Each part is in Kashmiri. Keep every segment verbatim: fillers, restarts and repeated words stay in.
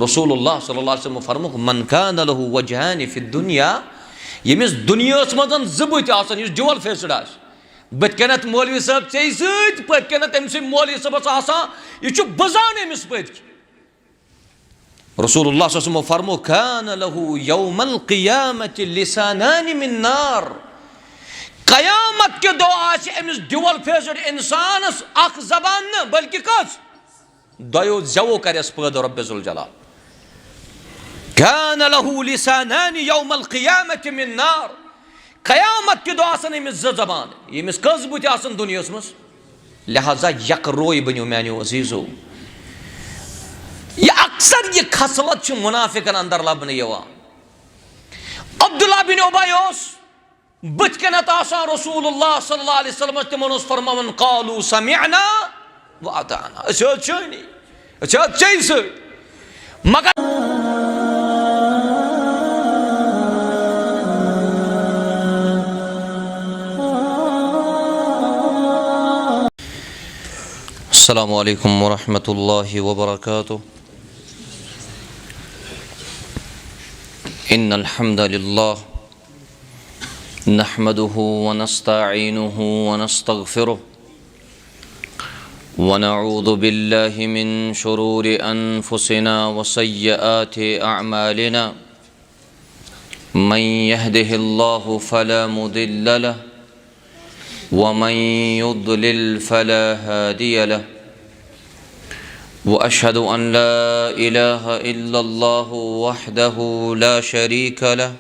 رسول اللہ صلی اللہ علیہ وسلم فرموک، "من کان لہ وجہان فی الدنیا"، ییٚمِس دُنیاہَس منٛز زٕ بٕتھۍ آسَن، یُس ڈیول فیسڈ آسہِ، بٕتھِ کَنٮ۪تھ مولوی صٲب ژےٚ سۭتۍ، پٔتۍ کَنٮ۪تھ أمۍ سٕنٛدۍ مولوی صٲبَس آسان، یہِ چھُ بُزان أمِس پٔتۍ کِنۍ۔ رسول اللہ صلی اللہ علیہ وسلم فرمو، "کان لہ یوم القیامت لسانان من نار"۔ قیامت کہِ دۄہ آسہِ أمِس ڈیول فیسڈ اِنسانَس اکھ زبان نہٕ، بلکہِ کٔژ؟ دۄیو زٮ۪وو کَرٮ۪س پٲدٕ رۄبِ ذوالجلال۔ کان لہ لسانان یوم القیامت من نار۔ قیامت کہِ دۄہ آسَن أمِس زٕ زبان۔ ییٚمِس کٔژ بٕتھۍ آسَن دُنیاہَس منٛز؟ لہذا یکروے بٔنِو میٛانیو عزیٖزو۔ یہِ اکثر یہِ خصلت چھِ مُنافِقَن اندر لبنہٕ یِوان۔ عبداللہ بن اُبی اوس بٕتھِ کَنٮ۪تھ آسان رسول اللہ صلی اللہ علیہ وسلمَس، تِمَن اوس فرماوان، "قالوا سمعنا واطعنا"، أسۍ حظ چھٲنی، أسۍ حظ چے سۭتۍ۔ مگر السلام علیکم ورحمۃ اللہ وبرکاتہ۔ ان الحمد للہ نحمده ونستعينه ونستغفره، ونعوذ بالله من شرور أنفسنا وسيئات أعمالنا. من يهده الله فلا مضل له، ومن يضلل فلا هادي له. وأشهد أن لا إله إلا الله وحده لا شريك له،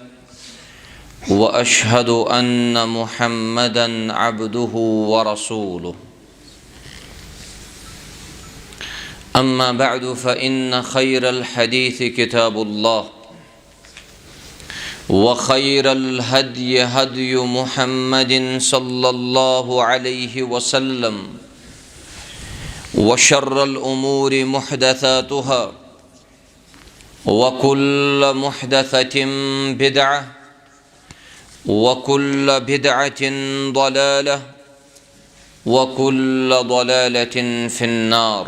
وأشهد أن محمدا عبده ورسوله. أما بعد، فإن خير الحديث كتاب الله، وخير الهدي هدي محمد صلى الله عليه وسلم، وشر الأمور محدثاتها، وكل محدثة بدعة، وكل بدعة ضلالة، وكل ضلالة في النار.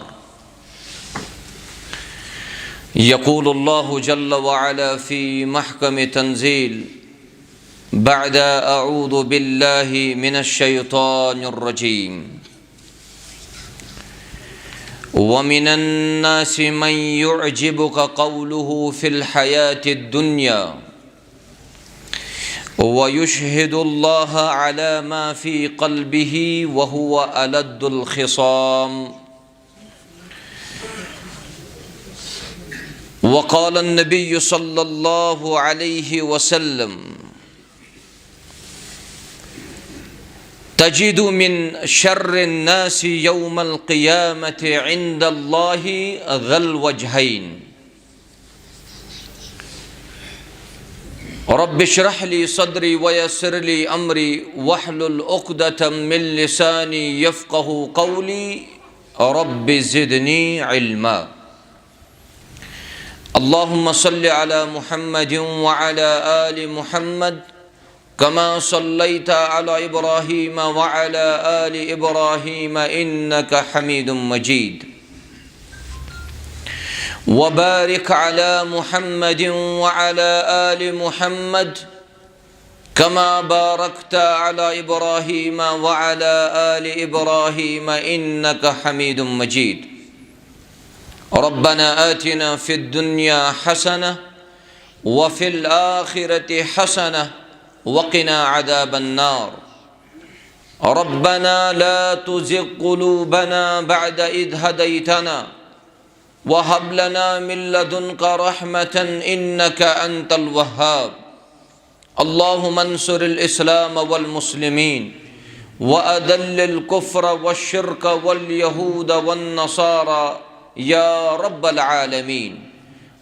يقول الله جل وعلا في محكم تنزيل بعد أعوذ بالله من الشيطان الرجيم: ومن الناس من يعجبك قوله في الحياة الدنيا ويشهد الله على ما في قلبه وهو ألد الخصام. وقال النبي صلى الله عليه وسلم: تجد من شر الناس يوم القيامة عند الله ذا الوجهين. رب اشرح لي صدري ويسر لي أمري واحلل عقدة من لساني يفقه قولي. رب زدني علما. اللهم صل على محمد وعلى آل محمد كما صليت على إبراهيم وعلى آل إبراهيم إنك حميد مجيد. وبارك على محمد وعلى آل محمد كما باركت على إبراهيم وعلى آل إبراهيم إنك حميد مجيد. ربنا آتنا في الدنيا حسنة وفي الآخرة حسنة وقنا عذاب النار. ربنا لا تزغ قلوبنا بعد إذ هديتنا وهب لنا من لدنك رحمة إنك أنت الوهاب. اللهم انصر الإسلام والمسلمين وأذل الكفر والشرك واليهود والنصارى يا رب العالمين.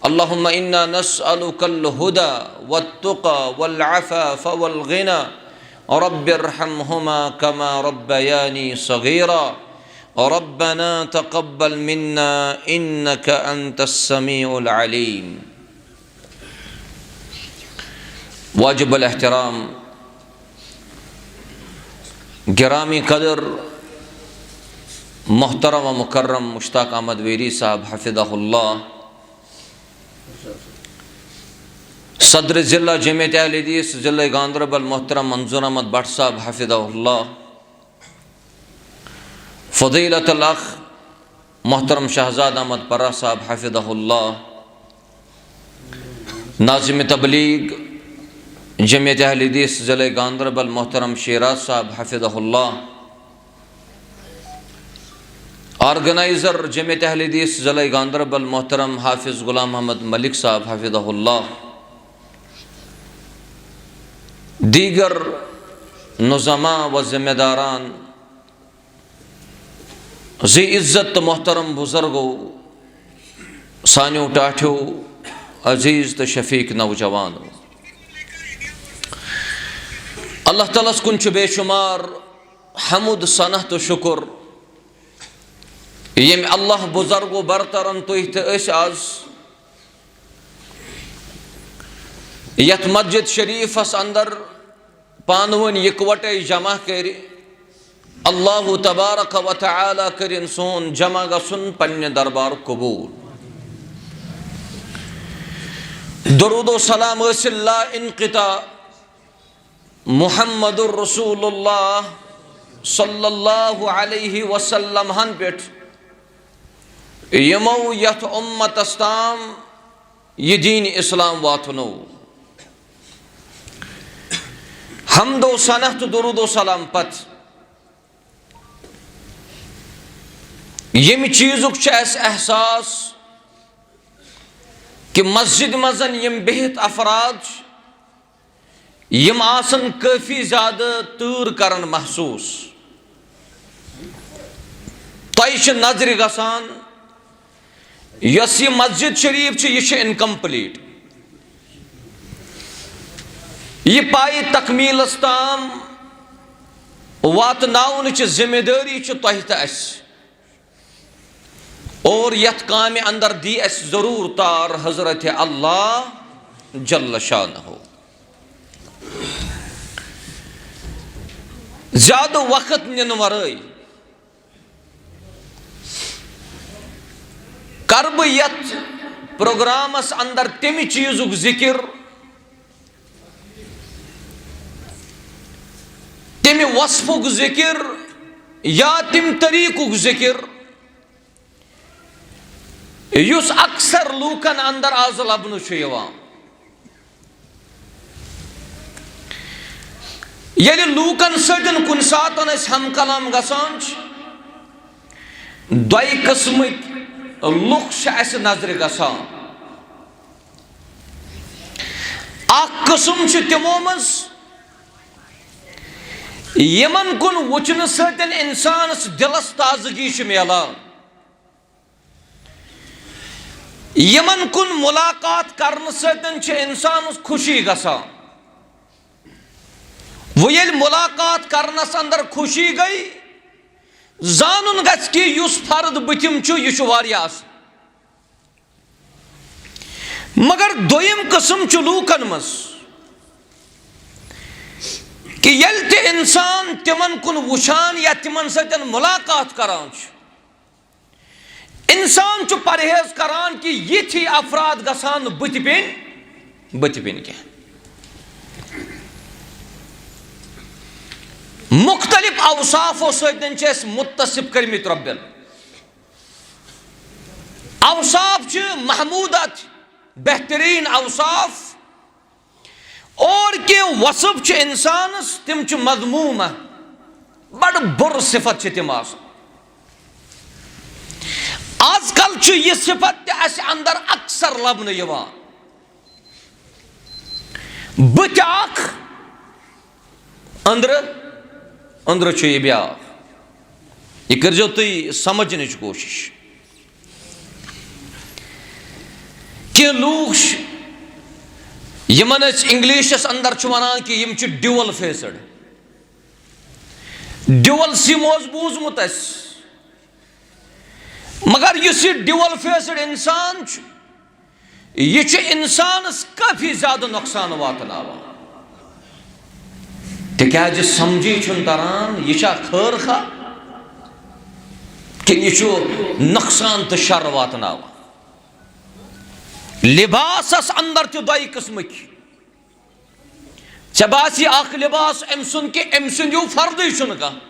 اللهم إنا نسألك الهدى والتقى والعفاف والغنى. رب ارحمهما كما ربياني صغيرا. ربنا تقبل منا إنك أنت السميع العليم. واجب الاحترام، گرامی قدر، محترم و مکرم مشتاق احمد ویری صاحب حفظہ اللہ، صدر ضلع جمعیت اہل حدیث ضلع گاندربل محترم منظور احمد بٹ صاحب حفظہ اللہ، فضیلت الاخ محترم شہزاد احمد پرہ صاحب حفظہ اللہ، ناظم تبلیغ جمعیت اہل حدیث ضلع گاندربل محترم شیراز صاحب حفظہ اللہ، آرگنائزر جمعیت اہل حدیث ضلع گاندربل محترم حافظ غلام محمد ملک صاحب حفظہ اللہ، دیگر نظما و ذمہ داران، ذی عزت تہٕ محترم بزرگو، سانیو ٹاٹھیو، عزیز تہٕ شفیق نوجوانو۔ اللہ تعالیٰ ہس کُن چھُ بے شمار حمد، ثنا تہٕ شکر، ییٚمۍ اللہ بزرگو برترن تُہۍ تہٕ أسۍ آز یتھ مسجد شریفس اندر پانہٕ ؤنۍ یکوٹے جمع کٔرۍ۔ اللہ تبارک و تعالیٰ کٔرِن سون جمع گژھُن پننہِ دربارُک قبول۔ درود و سلام ٲسِن لا انقطاع محمد رسول اللہ صلی اللہ علیہ وسلم ہن پٮ۪ٹھ، یِمو یتھ امتس تام یہِ دین اسلام واتنو۔ حمد و ثنا تہٕ درود و سلام پتہٕ، ییٚمہِ چیٖزُک چھُ اَسہِ احساس کہِ مسجد منٛز یِم بِہِتھ افراد چھِ، یِم آسن کٲفی زیادٕ تۭر کران محسوس۔ تۄہہِ چھِ نظرِ گژھان، یۄس یہِ مسجد شریف چھِ، یہِ چھِ انکمپلیٹ۔ یہِ پایہِ تکمیلس تام واتناونٕچ ذمہ دٲری چھِ تۄہہِ تہٕ اَسہِ۔ اور یتھ کامہِ اندر دی اَسہِ ضرور تار حضرت اللہ جل شانہ۔ زیادٕ وقت نِنہٕ ورٲے کرٕ بہٕ یتھ پروگرامس اندر تمہِ چیٖزُک ذکر، تمہِ وصفُک ذکر یا تمہِ طریٖقُک ذکر، یُس اکثر لوٗکن اندر از لبنہٕ چھُ یِوان۔ ییٚلہِ لوٗکن سۭتۍ کُنہِ ساتن أسۍ ہم کلام گژھان چھِ، دۄیہِ قٕسمٕکۍ لُکھ چھِ اَسہِ نظرِ گژھان۔ اکھ قٕسم چھُ تِمو منٛز، یِمن کُن وٕچھنہٕ سۭتۍ انسانس دِلس تازگی چھِ میلان۔ یِمن کُن ملاقات کرنہٕ سۭتۍ چھِ انسانس خوشی گژھان۔ وۄنۍ ییٚلہِ ملاقات کرنس اندر خوشی گٔے، زانُن گژھِ کہِ یُس فرد بٕتھِم چھُ، یہِ چھُ واریاہ اصل۔ مگر دوٚیِم قٕسم چھُ لوٗکن منٛز کہِ ییٚلہِ تہِ انسان تِمن کُن وٕچھان یا تِمن سۭتۍ ملاقات کران چھُ، انسان چھُ پرہیز کران کہِ یِتھۍ افراد گژھن نہٕ بٕتھِ پیٚنۍ، بٕتھِ پیٚنۍ کینٛہہ۔ مختلف اوصافو سۭتۍ چھِ أسۍ متصف کٔرمٕتۍ رۄبن۔ اوصاف چھِ محمودات، بہترین اوصاف، اور کینٛہہ وصف چھِ انسانس، تِم چھِ مذمومہ، بڑٕ بُرٕ صفت چھِ تِم آسان۔ آز کل چھُ یہِ صفت تہِ اسہِ اندر اکثر لبنہٕ یِوان۔ بہٕ تہِ اکھ، أنٛدرٕ، أنٛدرٕ چھُ یہِ بیٛاکھ۔ یہِ کٔرۍزیو تُہۍ سمجھنٕچ کوٗشِش۔ کینٛہہ لوٗکھ چھِ، یِمن أسۍ انگلشس اندر چھِ ونان کہِ یِم چھِ ڈیول فیسڈ۔ ڈیول سِم اوس بوٗزمُت اَسہِ، مگر یُس یہِ ڈیول فیسڈ انسان چھُ، یہِ چھُ انسانس کٲفی زیادٕ نۄقصان واتناوان۔ تِکیازِ سمجھی چھُنہٕ تران، یہِ چھا خٲر خواہ کِنہٕ یہِ چھُ نۄقصان تہٕ شر واتناوان؟ لباسس اندر تہِ دۄیہِ قٕسمٕکۍ۔ ژےٚ باسی اکھ لباس أمۍ سُنٛد کہِ أمۍ سُنٛد ہیوٗ فردٕے چھُنہٕ کانٛہہ،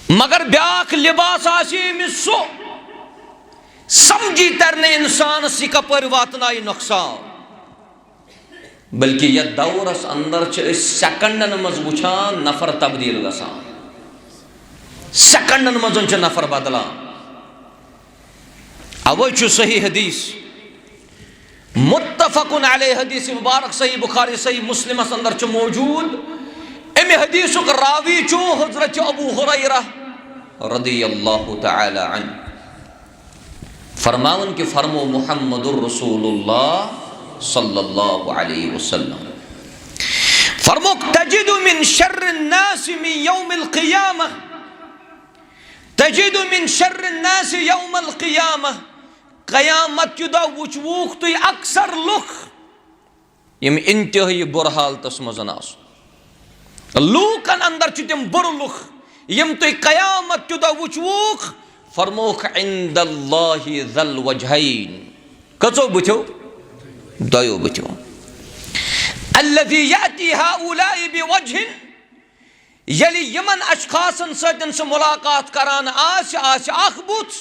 مگر بیٛاکھ لباس آسہِ أمِس سُہ، سمجھی ترِ نہٕ انسانس یہِ کپٲرۍ واتنایہِ نۄقصان۔ بلکہ یتھ دورس اندر چھِ أسۍ سیکنڈن منٛز وٕچھان نفر تبدیل گژھان، سیکنڈن منٛز چھُ نفر بدلان۔ اوے چھُ صحیح حدیث، متفق علیہ حدیث مبارک، صحیح بخاری، صحیح مسلمس اندر چھُ موجود۔ امہِ حدیثُک راوی چھُ حضرت ابو ہریرہ رضی اللہ تعالی عنہ۔ فرماون کہ فرمو محمد رسول اللہ صلی اللہ علیہ وسلم۔ فرموک، تجد من شر الناس من یوم القیامہ، تجد من شر الناس یوم القیامہ۔ قیامت کہِ دۄہ وٕچھوُکھ تُہۍ اکثر لُکھ یِم انتہٲئی بُرٕ حالتس منٛز آسن۔ لوٗکن اندر چھِ تِم بُرٕ لُکھ یِم تُہۍ قیامت کہِ دۄہ وٕچھوُکھ۔ فرموکھ، عند اللہ ذی الوجہین، کٔژو بٕتھیو؟ دۄیو بٕتھیو۔ الذی یأتی ہؤلاء بوجہ، ییٚلہِ یِمن اشخاصن سۭتۍ سُہ ملاقات کران آسہِ، آسہِ اکھ بُتھ،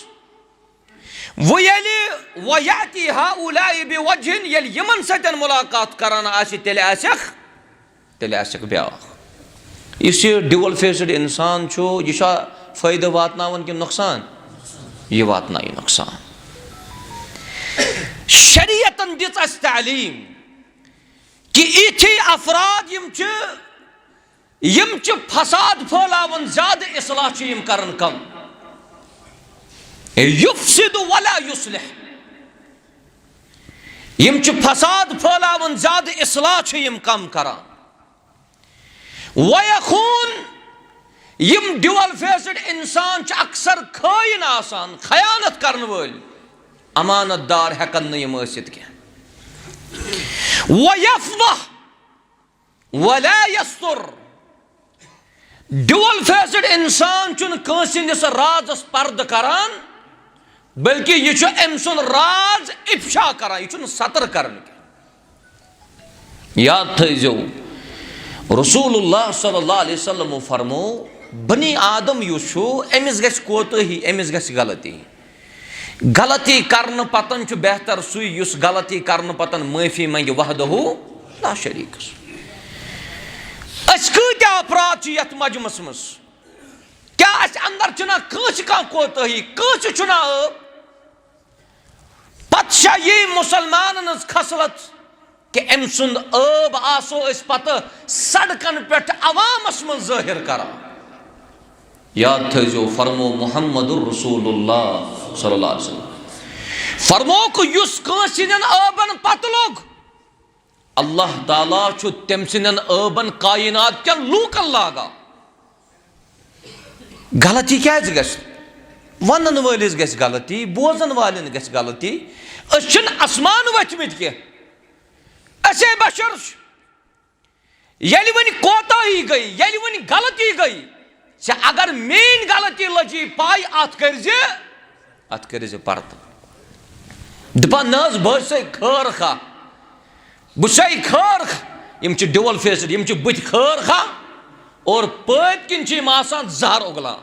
وَ ییٚلہِ، وَ یأتی ہؤلاء بوجہ، ییٚلہِ یِمن سۭتۍ ملاقات کران آسہِ، تیٚلہِ آسٮ۪کھ، تیٚلہِ آسٮ۪کھ بیٛاکھ۔ یُس یہِ ڈیول فیسڈ انسان چھُ، یہِ چھا فٲیدٕ واتناوان کِنہٕ نۄقصان؟ یہِ واتنایہِ نۄقصان۔ شریعتن دِژ اَسہِ تعلیٖم کہِ یِتھۍ افراد یِم چھِ، یِم چھِ فساد پھٲلاوان زیادٕ، اصلاح چھِ یِم کران کم۔ یفسد ولا یصلح۔ یِم چھِ فساد پھٲلاوان زیادٕ، اصلاح چھِ یِم کم کران۔ ویخون، یِم ڈیول فیسڈ انسان چھِ اکثر خٲیِن آسان، خیانت کرن وٲلۍ، امانت دار ہٮ۪کن نہٕ یِم ٲسِتھ کینٛہہ۔ ویفضح ولا یستر۔ ڈیول فیسڈ انسان چھُنہٕ کٲنٛسہِ ہٕنٛدِس رازس پردٕ کران، بلکہ یہِ چھُ أمۍ سُنٛد راز افشا کران، یہِ چھُنہٕ ستر کران کینٛہہ۔ یاد تھٲیزیو، رسول اللہ صلی اللہ علیہ وسلم فرمو، بنی آدم یُس چھُ، أمِس گژھِ کوتٲہی، أمِس گژھِ غلطی۔ غلطی کرنہٕ پتن چھُ بہتر سُے یُس غلطی کرنہٕ پتن معٲفی منگہِ وحدہ لا شریک۔ أسۍ کۭتیاہ افراد چھِ یتھ مجمس منٛز؟ کیٛاہ اسہِ اندر چھُنہ کٲنٛسہِ کانٛہہ کوتٲہی، کٲنٛسہِ چھُنہ عٲب؟ پتہٕ چھا یی مسلمانن ہٕنٛز خصلت کہ أمۍ سُنٛد عٲب آسو أسۍ پتہٕ سڑکن پٮ۪ٹھ عوامس منٛز ظٲہر کران؟ یاد تھٲیزیو، فرمو محمد رسول اللہ صلی اللہ علیہ وسلم۔ فرموکھ، یُس کٲنٛسہِ ہٕنٛدٮ۪ن عٲبن پتہٕ لوٚگ، اللہ تعالیٰ چھُ تٔمۍ سٕنٛدٮ۪ن عٲبن کائنات کٮ۪ن لوٗکن لاگان۔ غلطی کیٛازِ گژھِ؟ ونن وٲلِس گژھِ غلطی، بوزن والٮ۪ن گژھِ غلطی۔ أسۍ چھِنہٕ آسمان ؤتھمٕتۍ کینٛہہ، أسے بشر چھِ۔ ییٚلہِ وۄنۍ کوتاہی گٔے، ییٚلہِ وۄنۍ غلطی گٔے، ژےٚ اگر میٲنۍ غلطی لٔجی پاے، اتھ کٔرزِ، اتھ کٔرزِ پردٕ۔ دپان، نہ حظ، بہٕ حظ چھُسے خٲر خواہ، بہٕ چھُسے خٲر خواہ۔ یِم چھِ ڈیول فیسڈ، یِم چھِ بٕتھِ خٲر خواہ اور پٔتۍ کِنۍ چھِ یِم آسان زہر اُگلان۔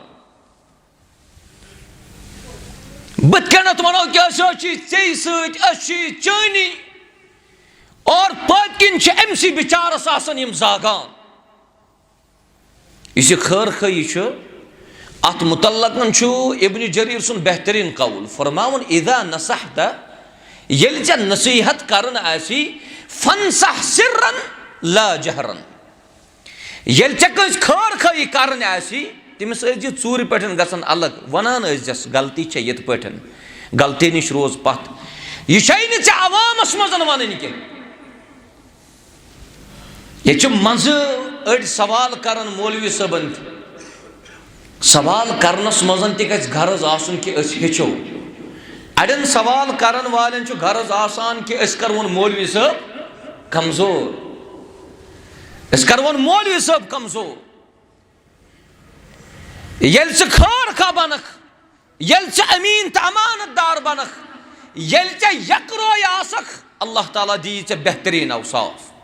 بٕتھِ کَنٮ۪تھ وَنو کہِ أسۍ حظ چھِ ژےٚ سۭتۍ، أسۍ چھِ چٲنی، اور پٔتۍ کِنۍ چھِ أمۍ سٕے بِچارَس آسان یِم زاگان۔ یُس یہِ خٲر خٲہی چھُ، اَتھ مُتعلقَن چھُ ابن جریر سُنٛد بہتریٖن قول فرماوُن، اذا نصحت، ییٚلہِ ژےٚ نصیحت کَرٕنۍ آسی، فانصح سرا لا جہرا۔ ییٚلہِ ژےٚ کٲنٛسہِ خٲر خٲہی کرٕنۍ آسی، تٔمِس ٲسۍ زِ ژوٗرِ پٮ۪ٹھ گژھان الگ، ونان ٲسۍ زٮ۪س، غلطی چھےٚ یِتھ پٲٹھۍ، غلطی نِش روز پتھ۔ یہِ چھے نہٕ ژےٚ عوامس منٛز ونٕنۍ کینٛہہ۔ ییٚتہِ چھِ منٛزٕ أڑۍ سوال کران مولوی صٲبن تہِ۔ سوال کرنس منٛز تہِ گژھِ غرض آسُن کہِ أسۍ ہیٚچھو۔ اڑٮ۪ن سوال کرن والٮ۪ن چھُ غرض آسان کہِ أسۍ کرون مولوی صٲب کمزور، أسۍ کرون مولوی صٲب کمزور۔ ییٚلہِ ژٕ خٲر خواہ بنکھ، ییٚلہِ ژٕ أمیٖن تہٕ امانت دار بنکھ، ییٚلہِ ژےٚ یقر اکھ، اللہ تعالیٰ دِیہِ ژےٚ بہتریٖن اوصاف۔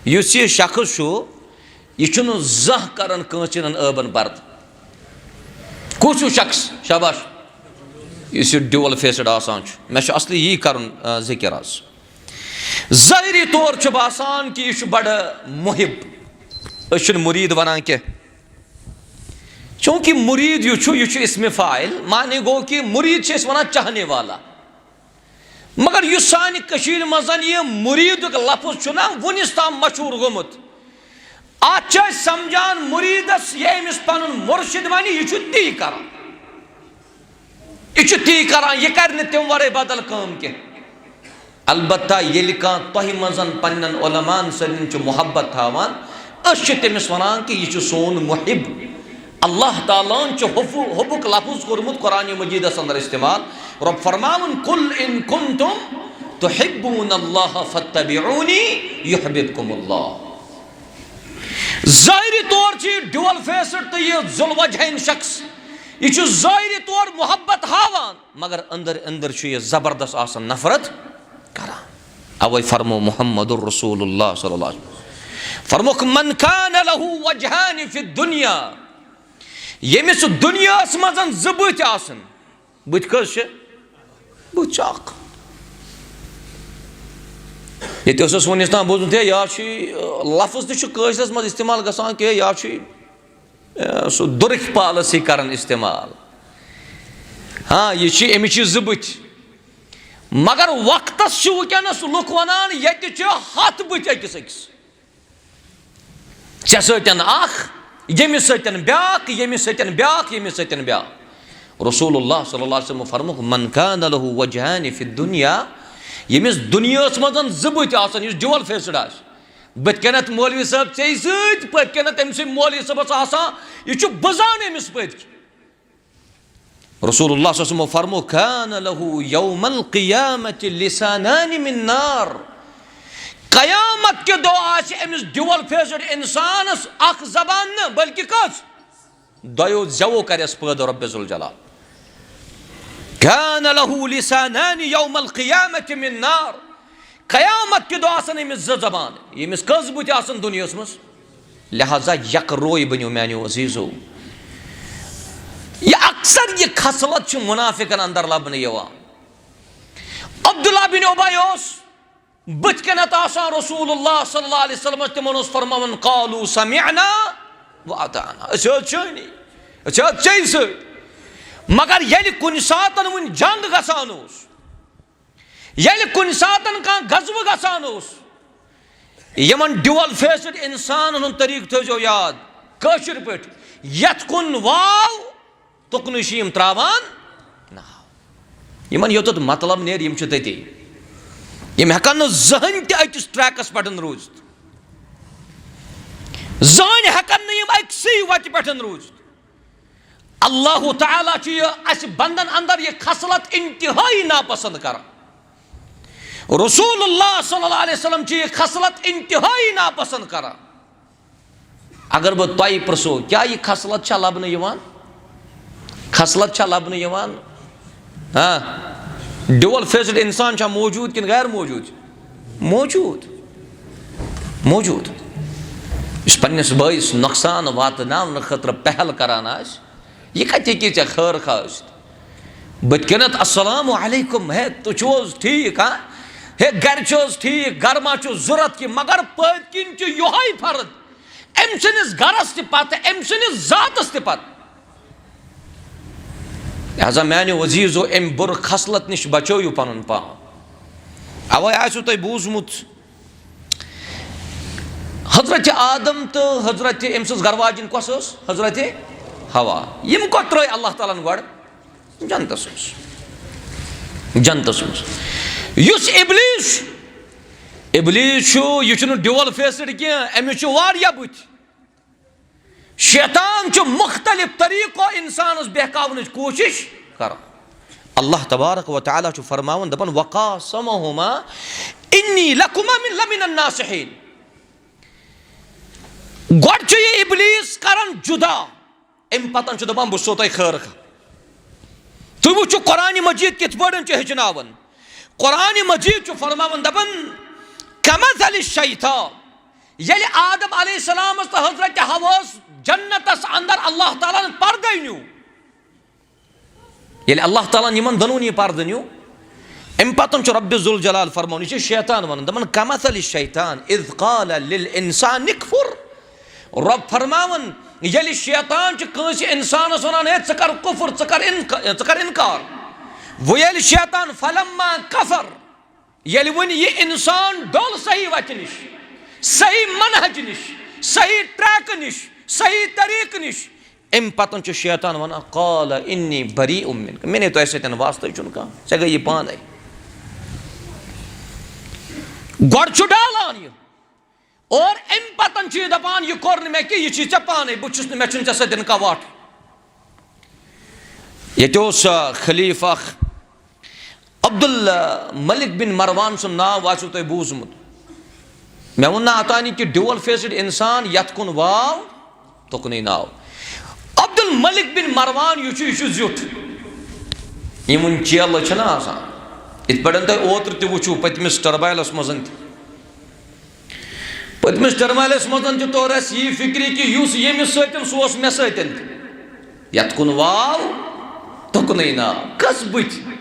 یُس یہِ شخص چھُ، یہِ چھُنہٕ زانٛہہ کران کٲنٛسہِ ہٕنٛدٮ۪ن عٲبن پردٕ۔ کُس ہیوٗ شخص؟ شاباش۔ یُس یہِ ڈیوَل فیسڈ آسان چھُ۔ مےٚ چھُ اصلی یی کرُن، آ، ذِکر آز۔ ظٲہری طور چھُ باسان کہِ یہِ چھُ بڑٕ محب۔ أسۍ چھِنہٕ مُریٖد ونان کینٛہہ۔ چوٗنٛکہِ مُریٖد یُس چھُ، یہِ چھُ اسمِ فاعل، معنی گوٚو کہِ مُریٖد چھِ أسۍ ونان چاہنے والا۔ مگر یُس سانہِ کٔشیٖرِ منٛز یہِ مُریٖدُک لفظ چھُنہ وُنِس تام مشہوٗر گوٚمُت، اتھ چھِ أسۍ سمجھان مُریٖدس یہِ أمِس پنُن مُرشِد ونہِ، یہِ چھُ تی کران۔ یہِ چھُ تی کران، یہِ کرِ نہٕ تَمہِ ورٲے بدل کٲم کینٛہہ۔ البتہ ییٚلہِ کانٛہہ تۄہہِ منٛز پننٮ۪ن علماءن سۭتۍ چھُ محبت تھاوان، أسۍ چھِ تٔمِس ونان کہِ یہِ چھُ سون محب۔ اللہ تعالیٰ ہن چھُ حب، حبُک لفظ کوٚرمُت قرآن مجیدس اندر استعمال۔ رۄب فرماوُن، "قل ان کنتم تحبون اللہ فاتبعونی یحببکم اللہ۔" ظٲہری طور چھُ یہِ ڈیوَل فیسڈ تہٕ یہِ ذوالوجہین شخص، یہِ چھُ ظٲہری طور محبت ہاوان، مگر أنٛدر أنٛدر چھُ یہِ زبردست آسان نفرت کران۔ اوے فرمو محمد رسول اللہ صلی اللہ علیہ وسلم، فرموکھ، "من کان لہ وجہان فی الدنیا"، ییٚمِس دُنیاہس منٛز زٕ بٕتھۍ آسن۔ بٕتھۍ کٔژ چھِ؟ بٕتھۍ چھِ اکھ۔ ییٚتہِ اوس اَسہِ وُنِس تام بوٗزمُت، ہے، یا چھُ یہِ، لفظ تہِ چھُ کٲشرِس منٛز استعمال گژھان کہِ یا چھُ یہِ، اے، سُہ دُرٕکۍ پالس ہی کران استعمال۔ ہاں، یہِ چھِ، أمِس چھِ زٕ بٕتھۍ۔ مگر وقتس چھِ وٕنکیٚنس لُکھ ونان، ییٚتہِ چھِ ہتھ بٕتھۍ أکِس أکِس۔ ژےٚ سۭتۍ اکھ، ییٚمِس سۭتۍ بیاکھ، ییٚمِس سۭتۍ بیاکھ، ییٚمِس سۭتۍ بیاکھ۔ رسول اللہ صلی اللہ علیہ وسلم فرمووُکھ، "من کان لہ وجہان فی الدنیا"، ییٚمِس دُنیاہس منٛز زٕ بٕتھۍ آسن، یُس ڈیوَل فیسڈ آسہِ، بٕتھِ کَنٮ۪تھ مولوی صٲب ژےٚ سۭتۍ، پٔتۍ کَنٮ۪تھ أمۍ سٕنٛدۍ مولوی صٲبَس آسان، یہِ چھُ بُزان أمِس پٔتۍ کِنۍ۔ رسول اللہ صلی اللہ علیہ وسلم فرمو، "کان لہ یوم القیامت لسانان من نار"، قیامت کہِ دۄہ آسہِ أمِس ڈیوَل فیسڈ اِنسانَس اکھ زبان نہٕ، بلکہِ کٔژ؟ دۄیو زٮ۪وو کَرٮ۪س پٲدٕ رۄبِ ذوالجلال۔ کان لہ لسانان یوم القیامت من نار۔ قیامت کہِ دۄہ آسن أمِس زٕ زبان۔ ییٚمِس کٔژ بٕتھۍ آسن دُنیاہس منٛز؟ لہذا یک روے بٔنِو میانیو عزیزو۔ یہِ اکثر یہِ خصلت چھِ منافقن اندر لبنہٕ یِوان۔ عبداللہ بن ابی اوس بٕتھِ کَنٮ۪تھ آسان رسول اللہ صلی اللہ علیہ وسلم، تِمن اوس فرماوان، "قالوا سمعنا واطعنا"، أسۍ حظ چھٲنی، أسۍ حظ ژےٚ سۭتۍ۔ مگر ییٚلہِ کُنہِ ساتن وۄنۍ جنگ گژھان اوس، ییٚلہِ کُنہِ ساتن کانٛہہ غزوہٕ گژھان اوس، یِمن ڈیوَل فیسڈ انسانن ہُنٛد طریٖقہٕ تھٲوزیو یاد، کٲشِر پٲٹھۍ، یتھ کُن واو تُکنُے چھِ یِم تراوان ناو۔ یِمن یوٚتَتھ مطلب نیرِ، یِم چھِ تٔتی۔ یِم ہٮ۪کن نہٕ زٕہٕنۍ تہِ أکِس ٹریکس پٮ۪ٹھ روٗزِتھ۔ زٕہٕنۍ ہٮ۪کن نہٕ یِم أکسٕے وتہِ پٮ۪ٹھ روٗزِتھ۔ اللہ تعالیٰ چھُ یہِ اَسہِ بندن اندر یہِ خصلت انتہٲیی ناپسند کران۔ رسول اللہ صلی اللہ علیہ وسلم چھُ یہِ خصلت انتہٲیی ناپسند کران۔ اگر بہٕ تۄہہِ پرژھو، کیٛاہ یہِ خصلت چھا لبنہٕ یِوان؟ خصلت چھا لبنہٕ یِوان؟ ہاں، ڈیوَل فیسڈ انسان چھا موجود کِنہٕ غیر موجود؟ موجود، موجود۔ یُس پننِس بٲیِس نۄقصان واتناونہٕ خٲطرٕ پہل کران آسہِ، یہِ کتہِ ہیٚکہِ ژےٚ خٲر خواہ ٲسِتھ؟ بٕتھِ کَنٮ۪تھ، "السلام علیکم، ہے، تُہۍ چھِو حظ ٹھیٖک، ہاں؟ ہے، گرِ چھِ حظ ٹھیٖک، گرٕ ما چھُ ضوٚرَتھ کینٛہہ؟" مگر پٔتۍ کِنۍ چھُ یِہوٚے فرد أمۍ سٕنٛدِس گرس تہِ پتہٕ، أمۍ سٕنٛدِس ذاتس تہِ پتہٕ۔ لہذا میانیو عزیزو، امہِ بُرٕ خصلت نِش بچٲیِو پنُن پان۔ اوے آسِوٕ تۄہہِ بوٗزمُت، حضرت آدم تہٕ حضرت، أمۍ سٕنٛز گرواجِنۍ کۄس ٲس؟ حضرت حوا۔ یِم کوٚت ترٲے اللہ تعالیٰ ہن گۄڈٕ؟ جنتس منٛز۔ جنتس منٛز۔ یُس ابلیس چھُ، ابلیس چھُ، یہِ چھُنہٕ ڈیوَل فیسڈ کینٛہہ، أمِس چھُ واریاہ بٕتھۍ۔ شیطان چھُ مختلف طریقو انسانس بہکاونٕچ کوٗشش کران۔ اللہ تبارک و تعالیٰ چھُ فرماوان، دپان، "وقاسمہما انی لکما من لمن الناصحین"۔ گۄڈٕ چھُ یہِ ابلیس کران جدا، امہِ پتہٕ چھُ دپان، "بہٕ چھُسو تۄہہِ خٲر خواہ۔" تُہۍ وٕچھِو قرآن مجید کِتھ پٲٹھۍ چھُ ہیٚچھناوان۔ قرآن مجید چھُ فرماوان، دپان، "کمثل الشیطان"، ییٚلہِ آدم علیہ السلامس تہٕ حضرت حواہس جنتس اندر اللہ تعالیٰ ہن پردے نیوٗ، ییٚلہِ اللہ تعالیٰ ہن یِمن دۄنوٕنی پردٕ نیوٗ، امہِ پتہٕ چھُ رب ذوالجلال فرماوان، یہِ چھُ شیطان ونان، دپان، "کمثل الشیطان اذ قال للانسان اکفر"۔ رب فرماوان، ییٚلہِ شیطان چھُ کٲنٛسہِ انسانس ونان، "ہے، ژٕ کر کفر، ژٕ کر انک-، ژٕ کر انکار"، وۄنۍ ییٚلہِ شیطان، "فلما کفر"، ییٚلہِ وۄنۍ یہِ انسان ڈوٚل صحیح وتہِ نِش، صحیح منہج نِش، صحیح ٹریک نِش، صحیح طریقہٕ نِش، امہِ پتہٕ چھُ شیطان ونان، "قال انی بریء منک"، مےٚ نے تۄہہِ سۭتۍ واسطے چھُنہٕ کانٛہہ، ژےٚ گٔے یہِ پانے۔ گۄڈٕ چھُ ڈالان یہِ، اور امہِ پتہٕ چھُ یہِ دپان، "یہِ کوٚر نہٕ مےٚ کینٛہہ، یہِ چھُے ژےٚ پانے، بہٕ چھُس نہٕ، مےٚ چھُنہٕ ژےٚ سۭتۍ کانٛہہ واٹھ۔" ییٚتہِ اوس، آ، خلیفہ اکھ، عبدالملک بن مروان سُنٛد ناو آسیو تۄہہِ بوٗزمُت۔ مےٚ ووٚن نہ، اتھ آو نہٕ کہِ ڈیول فیسڈ انسان یتھ کُن واو، تُکنُے ناو۔ عبدالملک بن مروان، یہِ چھُ، یہِ چھُ زیُٹھ۔ یِم وٕنۍ چیلہٕ چھِنہ آسان، یِتھ پٲٹھۍ تۄہہِ اوترٕ تہِ وٕچھِو پٔتمِس ٹرمایلس منٛز تہِ۔ پٔتمِس ٹرمایلس منٛز تہِ توٚر اَسہِ یی فِکرِ کہِ یُس ییٚمِس سۭتۍ، سُہ اوس مےٚ سۭتۍ تہِ۔ یَتھ کُن واو، تُکنُے ناو۔ کٔژ بٕتھۍ؟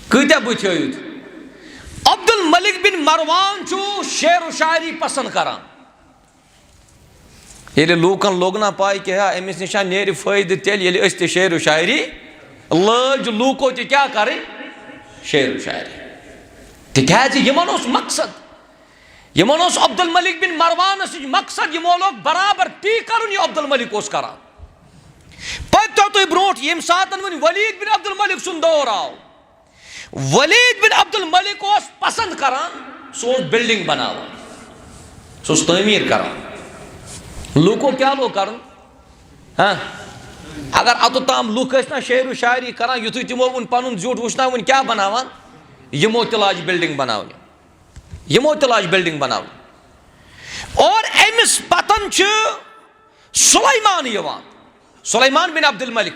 کۭتیٛاہ بٕتھۍ ہٲیِتھ؟ عبدالملک بن مروان چھُ شعر و شاعری پسنٛد کران۔ ییٚلہِ لوٗکن لوٚگ نا پَے کہِ ہا، أمِس نِش ہا نیرِ فٲیدٕ تیٚلہِ، ییٚلہِ أسۍ تہِ شعر و شاعری لٲج، لوٗکو تہِ کیٛاہ کَرٕنۍ؟ شعر و شاعری۔ تِکیٛازِ یِمن اوس مقصد، یِمن اوس عبدالملک بن مروانس نِش مقصد، یِمو لوگ برابر تی کرُن، یہِ عبدالملک اوس کران۔ پتہٕ تھوٚو تُہۍ برونٛٹھ، ییٚمہِ ساتن وۄنۍ ولید بن عبدالملک سُنٛد دور آو، ولید بن عبدالملک اوس پسند کران، سُہ اوس بلڈنگ بناوان، سُہ اوس تعمیٖر کران۔ لوٗکو کیٛاہ لوگ کرُن؟ ہاں، اگر اتُت تام لُکھ ٲسۍ نا شعر و شاعری کران، یُتھُے تِمو وُنہِ پنُن زیُٹھ وُچھ نا، وُنہِ کیٛاہ بناوان؟ یِمو تہِ لاج بلڈنگ بناونہِ۔ یِمو تہِ لاج بلڈنگ بناونہِ۔ اور أمِس پتن چھِ سلیمان یِوان، سلیمان بن عبدالملک۔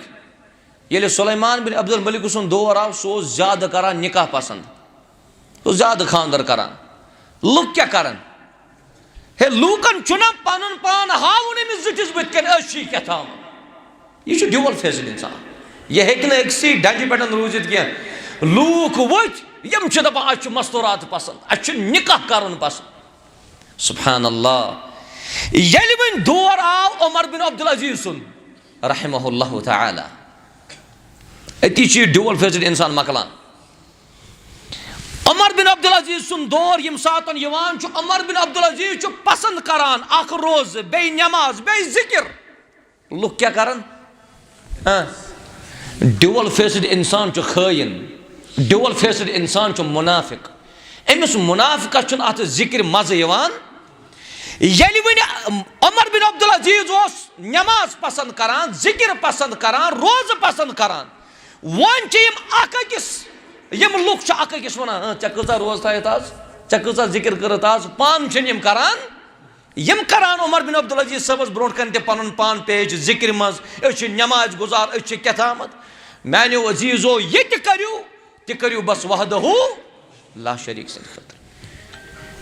ییٚلہِ سلیمان بن عبدالملک سُنٛد دور آو، سُہ اوس زیادٕ کران نکاح پسند، سُہ اوس زیادٕ خانٛدر کران۔ لُکھ کیٛاہ کرن؟ ہے، لوٗکن چھُنہ پنُن پان ہاوُن أمِس زِٹھِس بٕتھِ کَنۍ، أسۍ چھِ کیٛاہ تھاوان۔ یہِ چھُ ڈیول فیسڈ انسان۔ یہِ ہیٚکہِ نہٕ أکسٕے ڈنجہِ پٮ۪ٹھ روٗزِتھ کینٛہہ۔ لوٗکھ وٕچھ، یِم چھِ دپان، "اَسہِ چھُ مستورات پسند، اَسہِ چھُ نکاح کرُن پسند۔" سبحان اللہ۔ ییٚلہِ وۄنۍ دور آو عمر بن عبدالعزیز سُنٛد، رحمہ اللہ تعالی، أتی چھُ یہِ ڈیول فیسڈ انسان مۄکلان۔ عمر بن عبدالعزیز سُنٛد دور ییٚمہِ ساتن یِوان چھُ، عمر بن عبدالعزیز چھُ پسند کران اکھ روزٕ، بیٚیہِ نماز، بیٚیہِ ذکر۔ لُکھ کیٛاہ کرن؟ ہاں؟ ڈیول فیسڈ انسان چھُ خٲیِن، ڈیول فیسڈ انسان چھُ منافق۔ أمِس منافقس چھُنہٕ اتھ ذکرِ مزٕ یِوان۔ ییٚلہِ وۄنۍ عمر بن عبدالعزیز اوس نماز پسند کران، ذکر پسند کران، روزٕ پسند کران، وۄنۍ چھِ یِم اکھ أکِس، یِم لُکھ چھِ اکھ أکِس ونان، "ہاں، ژےٚ کۭژاہ روزٕ تھایَتھ آز؟ ژےٚ کۭژاہ ذکر کٔرٕتھ آز؟" پانہٕ چھِنہٕ یِم کران۔ یِم کران عمر بن عبدالعزیز صٲبس برونٛٹھ کنہِ تہِ پنُن پان پیش ذکرِ منٛز، "أسۍ چھِ نماز گزار، أسۍ چھِ کیٛاہ تامتھ۔" میانیو عزیزو، یہِ تہِ کٔرِو، تہِ کٔرِو بس وحدہ لا شریک سٕنٛدِ خٲطرٕ۔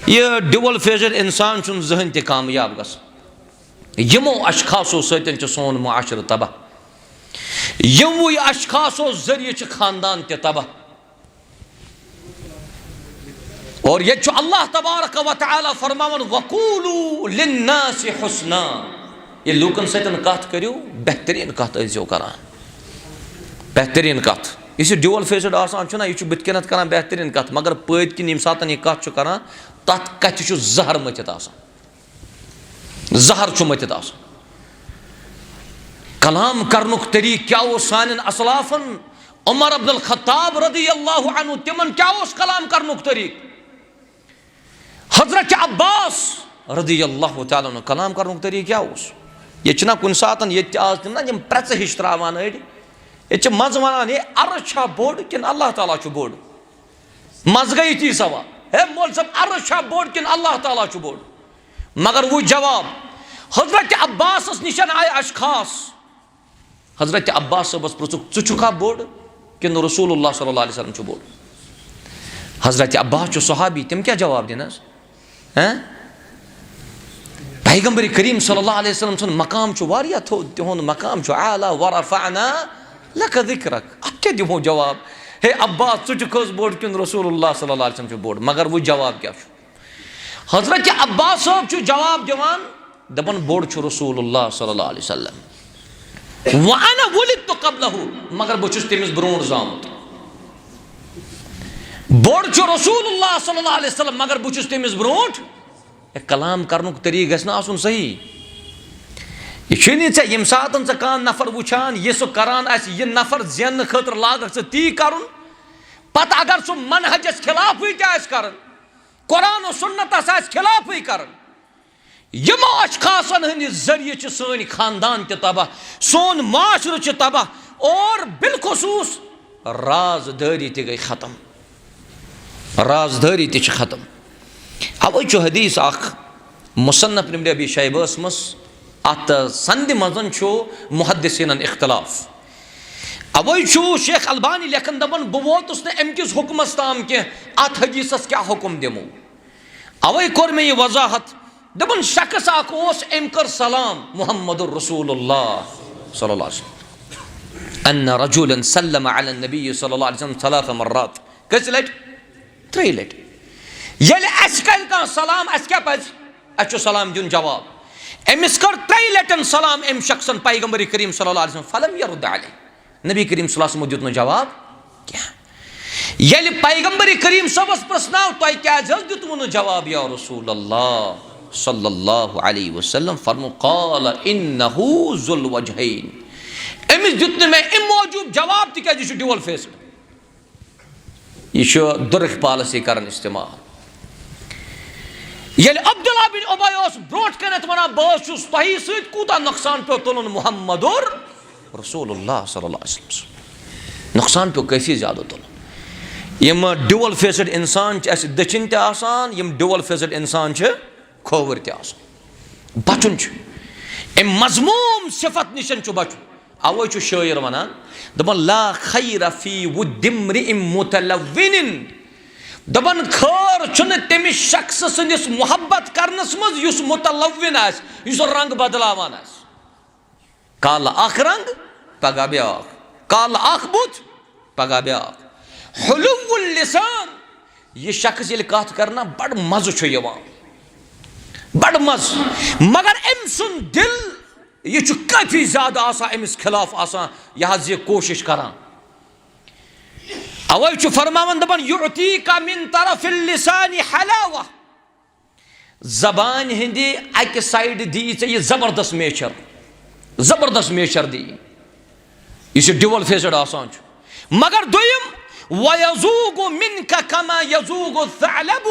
یہِ ڈیول فیسڈ انسان چھُنہٕ زٕہٕنۍ تہِ کامیاب گژھان۔ یِمو اشخاصو سۭتۍ چھُ سون معاشرٕ تباہ۔ یِموٕے اشخاصو ذٔریعہٕ چھِ خاندان تہِ تباہ۔ اور ییٚتہِ چھُ اللہ تبارک و تعالیٰ فرماوان، "وقولوا للناس حسنا"۔ ییٚلہِ لوٗکن سۭتۍ کتھ کٔرِو، بہتریٖن کتھ ٲسۍزیو کران۔ بہتریٖن کتھ۔ یُس یہِ ڈیول فیسڈ آسان چھُنہ، یہِ چھُ بٕتھِ کَنٮ۪تھ کران بہتریٖن کتھ، مگر پٔتۍ کِنۍ ییٚمہِ ساتہٕ یہِ کتھ چھُ کران، تتھ کتھِ چھُ زہر مٔتھِتھ آسان۔ زہر چھُ مٔتھِتھ آسان۔ کلام کرنُک طریٖقہٕ کیٛاہ اوس سانٮ۪ن اسلافن؟ عمر ابن الخطاب رضی اللہ عنہ، تِمن کیٛاہ اوس کلام کرنُک طریٖقہٕ؟ حضرت عباس رضی اللہ تعالیٰ عنہ، کلام کرنُک طریٖقہٕ کیٛاہ اوس؟ ییٚتہِ چھِنہ کُنہِ ساتن، ییٚتہِ تہِ آز تِم نہ یِم پرٛژھٕ ہِش تراوان أڑۍ، ییٚتہِ چھِ منٛزٕ ونان، "ہے، عرش چھا بوٚڑ کِنہٕ اللہ تعالیٰ چھُ بوٚڑ؟" منٛزٕ گٔے یِتھی سوال، "ہے مول صٲب، عرش چھا بوٚڑ کِنہٕ اللہ تعالیٰ چھُ بوٚڑ؟" مگر وۄنۍ جواب، حضرت عباسس نِش آیہِ اشخاص۔ حضرت عباس صٲبس پرٛژھُکھ، "ژٕ چھُکھا بوٚڑ کِنہٕ رسول اللہ صلی اللہ علیہ وسلم چھُ بوٚڑ؟" حضرت عباس چھُ صحابی، تِم کیٛاہ جواب دِنَس؟ ہہ؟ پیغمبر کریم صلی اللہ علیہ وسلم سُنٛد مقام چھُ واریاہ تھوٚد، تِہُنٛد مقام چھُ اعلیٰ، ورفعنا لک ذکرک۔ اَتھ کیٛاہ دِمو جواب؟ ہے عباس، ژٕ چھُکھ حظ بوٚڑ کِنہٕ رسول اللہ صلی اللہ علیہ وسلم چھُ بوٚڑ؟ مگر وۄنۍ جواب کیٛاہ چھُ؟ حضرت عباس صٲب چھُ جواب دِوان، دَپان، بوٚڑ چھُ رسول اللہ صلی اللہ علیہ وسلم۔ وَأَنَا وُلِدْتُ قَبْلَهُ، مگر بہٕ چھُس تٔمِس برونٛٹھ زامُت۔ بوٚڑ چھُ رسول اللہ صلی اللہ علیہ وسلم، مگر بہٕ چھُس تٔمِس برونٛٹھ۔ ہے، کلام کرنُک طریٖقہٕ گژھِ نہ آسُن صحیح۔ یہِ چھُے نہٕ ژےٚ ییٚمہِ ساتَن ژےٚ کانٛہہ نفر وٕچھان، یہِ سُہ کران آسہِ، یہِ نفر زیننہٕ خٲطرٕ لاگکھ ژٕ تی کرُن، پتہٕ اگر سُہ منہجس خلافٕے تہِ آسہِ کران، قرآن و سنتس آسہِ خلافٕے کران، یِمو اشخاصن ہٕنٛدِ ذٔریعہٕ چھِ سٲنۍ خاندان تہِ تباہ، سون معاشرٕ چھُ تباہ، اور بالخصوص رازدٲری تہِ گٔے ختم۔ رازدٲری تہِ چھِ ختم۔ اوے چھُ حدیث اکھ مصنف ابن ابی شیبہس منٛز، اتھ سندِ منٛز چھُ محدثینن اختلاف۔ اوے چھُ شیخ البانی لیکھان، دپان، بہٕ ووتُس نہٕ امہِ کِس حکمس تام کینٛہہ، اتھ حدیثس کیٛاہ حکم دِمو؟ اوے کوٚر مےٚ یہِ وضاحت، دپان، شخص اکھ اوس، أمۍ کٔر سلام محمد رسول اللہ صلی اللہ علیہ وسلم۔ ان رجلا سلم علی النبی صلی اللہ علیہ وسلم ثلاث مرات۔ کٔژِ لٹہِ؟ ترٛیٚیہِ لٹہِ۔ ییٚلہِ اَسہِ کرِ کانٛہہ سلام، اَسہِ کیٛاہ پزِ؟ اَسہِ چھُ سلام دیُن جواب۔ أمِس کٔر ترٛیٚیہِ لٹٮ۪ن سلام أمۍ شخصن پیغمبر کریم صلی اللہ علیہ وسلم، فلم یرد علیہ۔ نبی کریم صلی اللہ علیہ وسلمو دیُت نہٕ جواب کینٛہہ۔ ییٚلہِ پیغمبر کریم صٲبس پرٛژھناو، "تۄہہِ کیٛازِ حظ دیُتوٕ نہٕ جواب یا رسول اللہ صلی اللہ علیہ وسلم؟" فرمو، "قال انہ ذو الوجہین"، أمِس دیُت نہٕ مےٚ اَمہِ موٗجوٗب جواب تِکیٛازِ یہِ چھُ ڈیول فیسڈ۔ یہِ چھُ دُرٕکھ پالسی کران استعمال۔ ییٚلہِ عبداللہ بن اُبی اوس برونٛٹھ کنٮ۪تھ ونان، "بہٕ حظ چھُس تۄہی سۭتۍ"، کوٗتاہ نۄقصان پیوٚو تُلُن محمد رسول اللہ صلی اللہ علیہ وسلم سُنٛد؟ نۄقصان پیوٚو کٲفی زیادٕ تُلُن۔ یِم ڈیول فیسڈ انسان چھِ اَسہِ دٔچھِنۍ تہِ آسان، یِم ڈیول فیسڈ انسان چھِ کھووٕرۍ تہِ آسان۔ بچُن چھُ، اَمہِ مذموم صفت نِشن چھُ بچُن۔ اوے چھُ شٲعر ونان، دپان، "لا خیر فی ود امرئ متلون"۔ دپان، خٲر چھُنہٕ تٔمِس شخصہٕ سٕنٛدِس محبت کرنس منٛز یُس متلون آسہِ، یُس رنگ بدلاوان آسہِ۔ کالہٕ اکھ رنگ، پگاہ بیٛاکھ۔ کالہٕ اکھ بُتھ، پگاہ بیٛاکھ۔ حلو اللسان، یہِ شخص ییٚلہِ کتھ کرِ نا، بڑٕ مزٕ چھُ یِوان، بڑٕ مزٕ۔ مگر أمۍ سُنٛد دل، یہِ چھُ کٲفی زیادٕ آسان أمِس خلاف آسان، یہِ حظ یہِ کوٗشش کران۔ اوے چھُ فرماوان، دپان، "یعطیک من طرف اللسان حلاوہ"۔ زبانہِ ہٕنٛدِ اکہِ سایڈٕ دِیہِ ژےٚ یہِ زبردست میچھر، زبردست میچھر دِیہِ، یُس یہِ ڈیول فیسڈ آسان چھُ۔ مگر دوٚیِم، "ویذوق منک کما یذوق الثعلب"،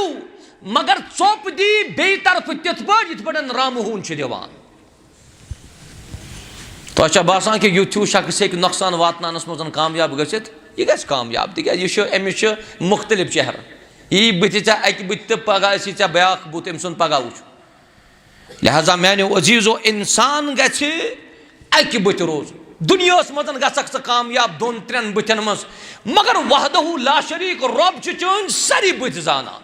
مگر ژوٚپ دِیہِ بیٚیہِ طرفہٕ تِتھ پٲٹھۍ یِتھ پٲٹھۍ رامہٕ ہوٗن چھُ دِوان۔ تۄہہِ چھا باسان کہِ یُتھ ہیوٗ شخص ہیٚکہِ نۄقصان واتناونس منٛز کامیاب گٔژھِتھ؟ یہِ گژھِ کامیاب، تِکیٛازِ یہِ چھُ، أمِس چھُ مُختٔلِف چہرٕ۔ یی بٕتھِ ژےٚ اکہِ بٕتھِ تہٕ پگاہ آسی ژےٚ بیٛاکھ بُتھ أمۍ سُنٛد پگاہ وٕچھ۔ لہذا میانیو عزیزو، انسان گژھِ اکہِ بٕتھِ روزُن۔ دُنیاہس منٛز گژھکھ ژٕ کامیاب دۄن ترٛٮ۪ن بٕتھٮ۪ن منٛز، مگر وحدہ لا شریک رۄب چھُ چٲنۍ سٲری بٕتھۍ زانان۔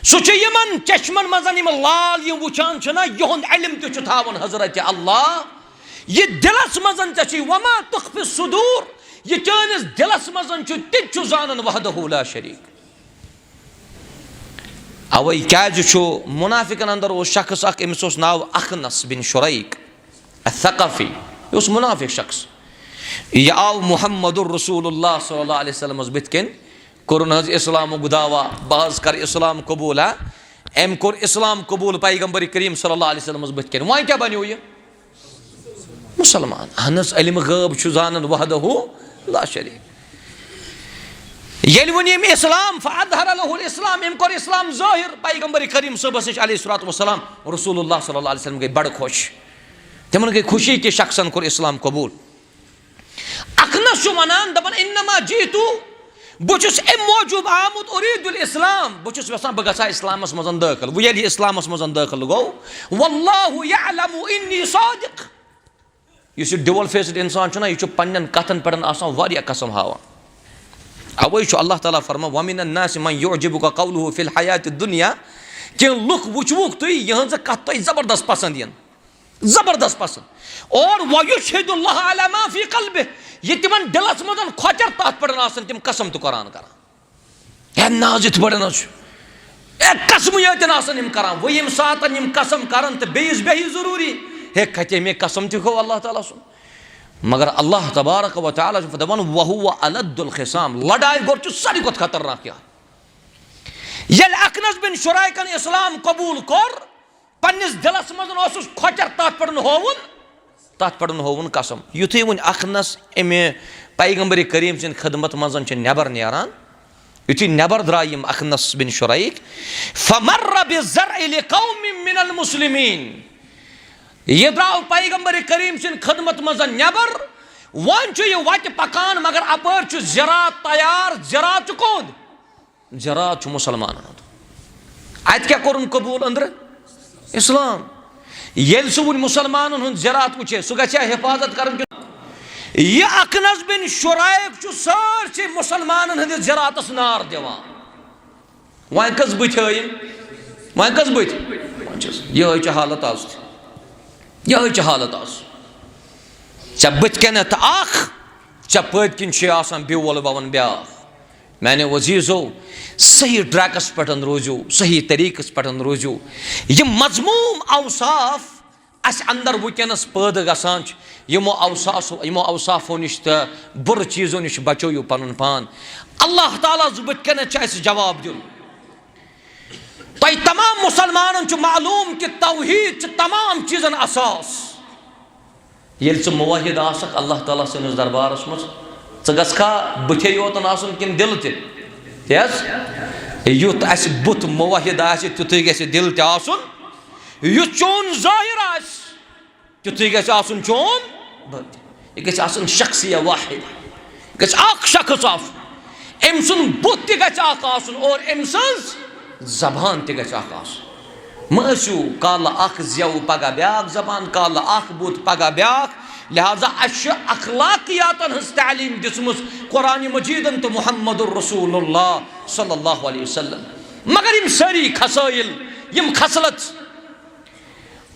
سُہ چھُ یِمن چشمن منٛز یِم لال یِم وٕچھان چھِنہ، یِہُنٛد علم تہِ چھُ تھاوان حضرت اللہ۔ یہِ دِلس منٛز ژےٚ چھُے، وما تخفی الصدور، یہِ چٲنِس دِلس منٛز چھُ، تہِ تہِ چھُ زانان وحدہ لا شریک۔ اوے کیازِ چھُ منافقن اندر اوس شخص اکھ، أمِس اوس ناو اخنس بن شریک الثقفی۔ یہِ اوس منافق شخص۔ یہِ آو محمد رسول اللہ صلی اللہ علیہ وسلمس بٕتھِ کَنۍ، کوٚرُن حظ اسلامُک دعویٰ، بہٕ حظ کَرٕ اسلام قبوٗل۔ ہا، أمۍ کوٚر اسلام قبوٗل پیغمبر کریم صلی اللہ علیہ وسلمس بٕتھِ کَنۍ۔ وۄنۍ کیٛاہ بنیو یہِ؟ مسلمان۔ اہن حظ، علم غٲب چھُ زانان وحدہ لا شریک۔ ییٚلہِ وۄنۍ أمۍ اسلام، فاظہر لہ الاسلام، أمۍ کوٚر اسلام ظٲہر پیغمبر کریم صٲبس نِش علیہ الصلوۃ والسلام، رسول اللہ صلی اللہ علیہ وسلم گٔے بڑٕ خۄش۔ تِمن گٔے خوشی کہِ شخصن کوٚر اسلام قبوٗل۔ اخنس چھُ ونان، دپان، "انما جئت"، بہٕ چھُس امہِ موٗجوٗب آمُت، "ارید الاسلام"، بہٕ چھُس یژھان بہٕ گژھٕ ہا اسلامس منٛز دٲخل۔ وۄنۍ ییٚلہِ یہِ اسلامس منٛز دٲخل گوٚو، "واللہ یعلم انی صادق"، یُس یہِ ڈیول فیسڈ انسان چھُنہ، یہِ چھُ پننٮ۪ن کتھن پٮ۪ٹھ آسان واریاہ قسم ہاوان۔ اوے چھُ اللہ تعالیٰ فرمان، "وَمِنَ النَّاسِ مَنْ يُعْجِبُكَ قَوْلُهُ فِي الْحَيَاةِ الدُّنْيَا"، کینٛہہ لُکھ وٕچھوُکھ تُہۍ، یِہٕنٛزٕ کَتھ تۄہہِ زبردست پسنٛد یِن، زبردست پسنٛد۔ اور "وَيُشْهِدُ اللَّهَ عَلَى مَا فِي قَلْبِهِ"، یہِ تِمن دِلس منٛز کھۄچر، تتھ پٮ۪ٹھ آسن تِم قسم تہِ قرآن کران۔ ہے نہ حظ، یِتھ پٲٹھۍ حظ چھُ۔ ہے قسمٕے یٲتۍ آسان یِم کران۔ وۄنۍ ییٚمہِ ساتہٕ یِم قسم کران تہٕ بیٚیِس بیٚہہِ ضروٗری۔ ہے کتے مےٚ قسم تہِ گوٚو اللہ تعالیٰ سُنٛد۔ مگر اللہ تبارک و تعالیٰ چھُ دَپان، "وَهُوَ أَلَدُّ الْخِصَامِ"، لڑایہِ گۄڈٕ چھُ ساروی کھۄتہٕ خطرناک یہِ۔ ییٚلہِ اخنس بن شرائقن اسلام قبول کوٚر، پننِس دِلس منٛز اوسُس کھۄچر تتھ پٮ۪ٹھ ہووُن، تتھ پٮ۪ٹھ ہووُن قسم۔ یُتھُے وۄنۍ اخنس امہِ پیغمبر کریم سٕنٛدِ خدمت منٛز چھِ نٮ۪بر نیران، یُتھُے نٮ۪بر درٛاے یِم اخنس بن شرائق، "فَمَرَّ بِالزَّرْعِ لِقَوْمٍ مِّنَ الْمُسْلِمِينَ"، یہِ درٛاو پیغمبر کریم سٕنٛدِ خدمت منٛز نٮ۪بر، وۄنۍ چھُ یہِ وتہِ پکان، مگر اپٲرۍ چھُ زِراعت تیار۔ زِراعت چھُ کون؟ زِراعت چھُ مُسلمانن ہُنٛد۔ اَتہِ کیٛاہ کوٚرُن قبوٗل أنٛدرٕ؟ اسلام۔ ییٚلہِ سُہ وُنہِ مُسلمانن ہُنٛد زِراعت وٕچھِ، سُہ گژھِ ہا حفاظت کرُن کِنہٕ؟ یہِ اخنس بن شرائق چھُ سٲرسٕے مُسلمانن ہٕنٛدِس زِراعتس نار دِوان۔ وۄنۍ کٔژ بٕتھۍ ہٲیِن؟ وۄنۍ کٔژ بٕتھۍ؟ وۄنۍ چھَس، یِہوٚے چھِ حالت آز تہِ۔ یِہوٚے چھِ حالت آز۔ ژےٚ بٕتھِ کَنٮ۪تھ اکھ، ژےٚ پٔتۍ کِنۍ چھُے آسان بیول وَوان بیٛاکھ۔ میانیو عزیزو، صحیح ٹریکس پٮ۪ٹھ روٗزِو، صحیح طریٖقس پٮ۪ٹھ روٗزِو۔ یِم مذموم اوصاف اَسہِ اندر وٕنکیٚنس پٲدٕ گژھان چھِ، یِمو اوصاف، یِمو اوصافو نِش تہٕ بُرٕ چیٖزو نِش بچٲیِو پنُن پان۔ اللہ تعالیٰ ہس بٕتھِ کَنٮ۪تھ چھُ اَسہِ جواب دیُن۔ تۄہہِ تمام مُسلمانن چھُ معلوم کہِ توحیٖد چھُ تمام چیٖزن اساس۔ ییٚلہِ ژٕ موحد آسکھ اللہ تعالیٰ سٕنٛدِس دربارس منٛز، ژٕ گژھکھا بٕتھے یوتن آسُن کِنہٕ دِل تہِ؟ تی حظ؟ یُتھ اَسہِ بُتھ موحد آسہِ، تیُتھُے گژھِ دِل تہِ آسُن۔ یُتھ چون ظٲہِر آسہِ، تیُتھُے گژھِ آسُن چون باطن۔ یہِ گژھِ آسُن شخصیہ واحد۔ گژھِ اکھ شخص آسُن۔ أمۍ سُنٛد بُتھ تہِ گژھِ اکھ آسُن اور أمۍ سٕنٛز زبان تہِ گژھِ اکھ آسُن۔ مہ ٲسِو کالہٕ اکھ زٮ۪و پگاہ بیٛاکھ زبان، کالہٕ اکھ بُتھ پگاہ بیٛاکھ۔ لہذا اَسہِ چھُ اخلاقیاتن ہٕنٛز تعلیٖم دِژمٕژ قرآن مجیٖدن تہٕ محمد رسول اللہ صلی اللہ علیہ وسلم۔ مگر یِم سٲری خصٲیِل، یِم خصلت،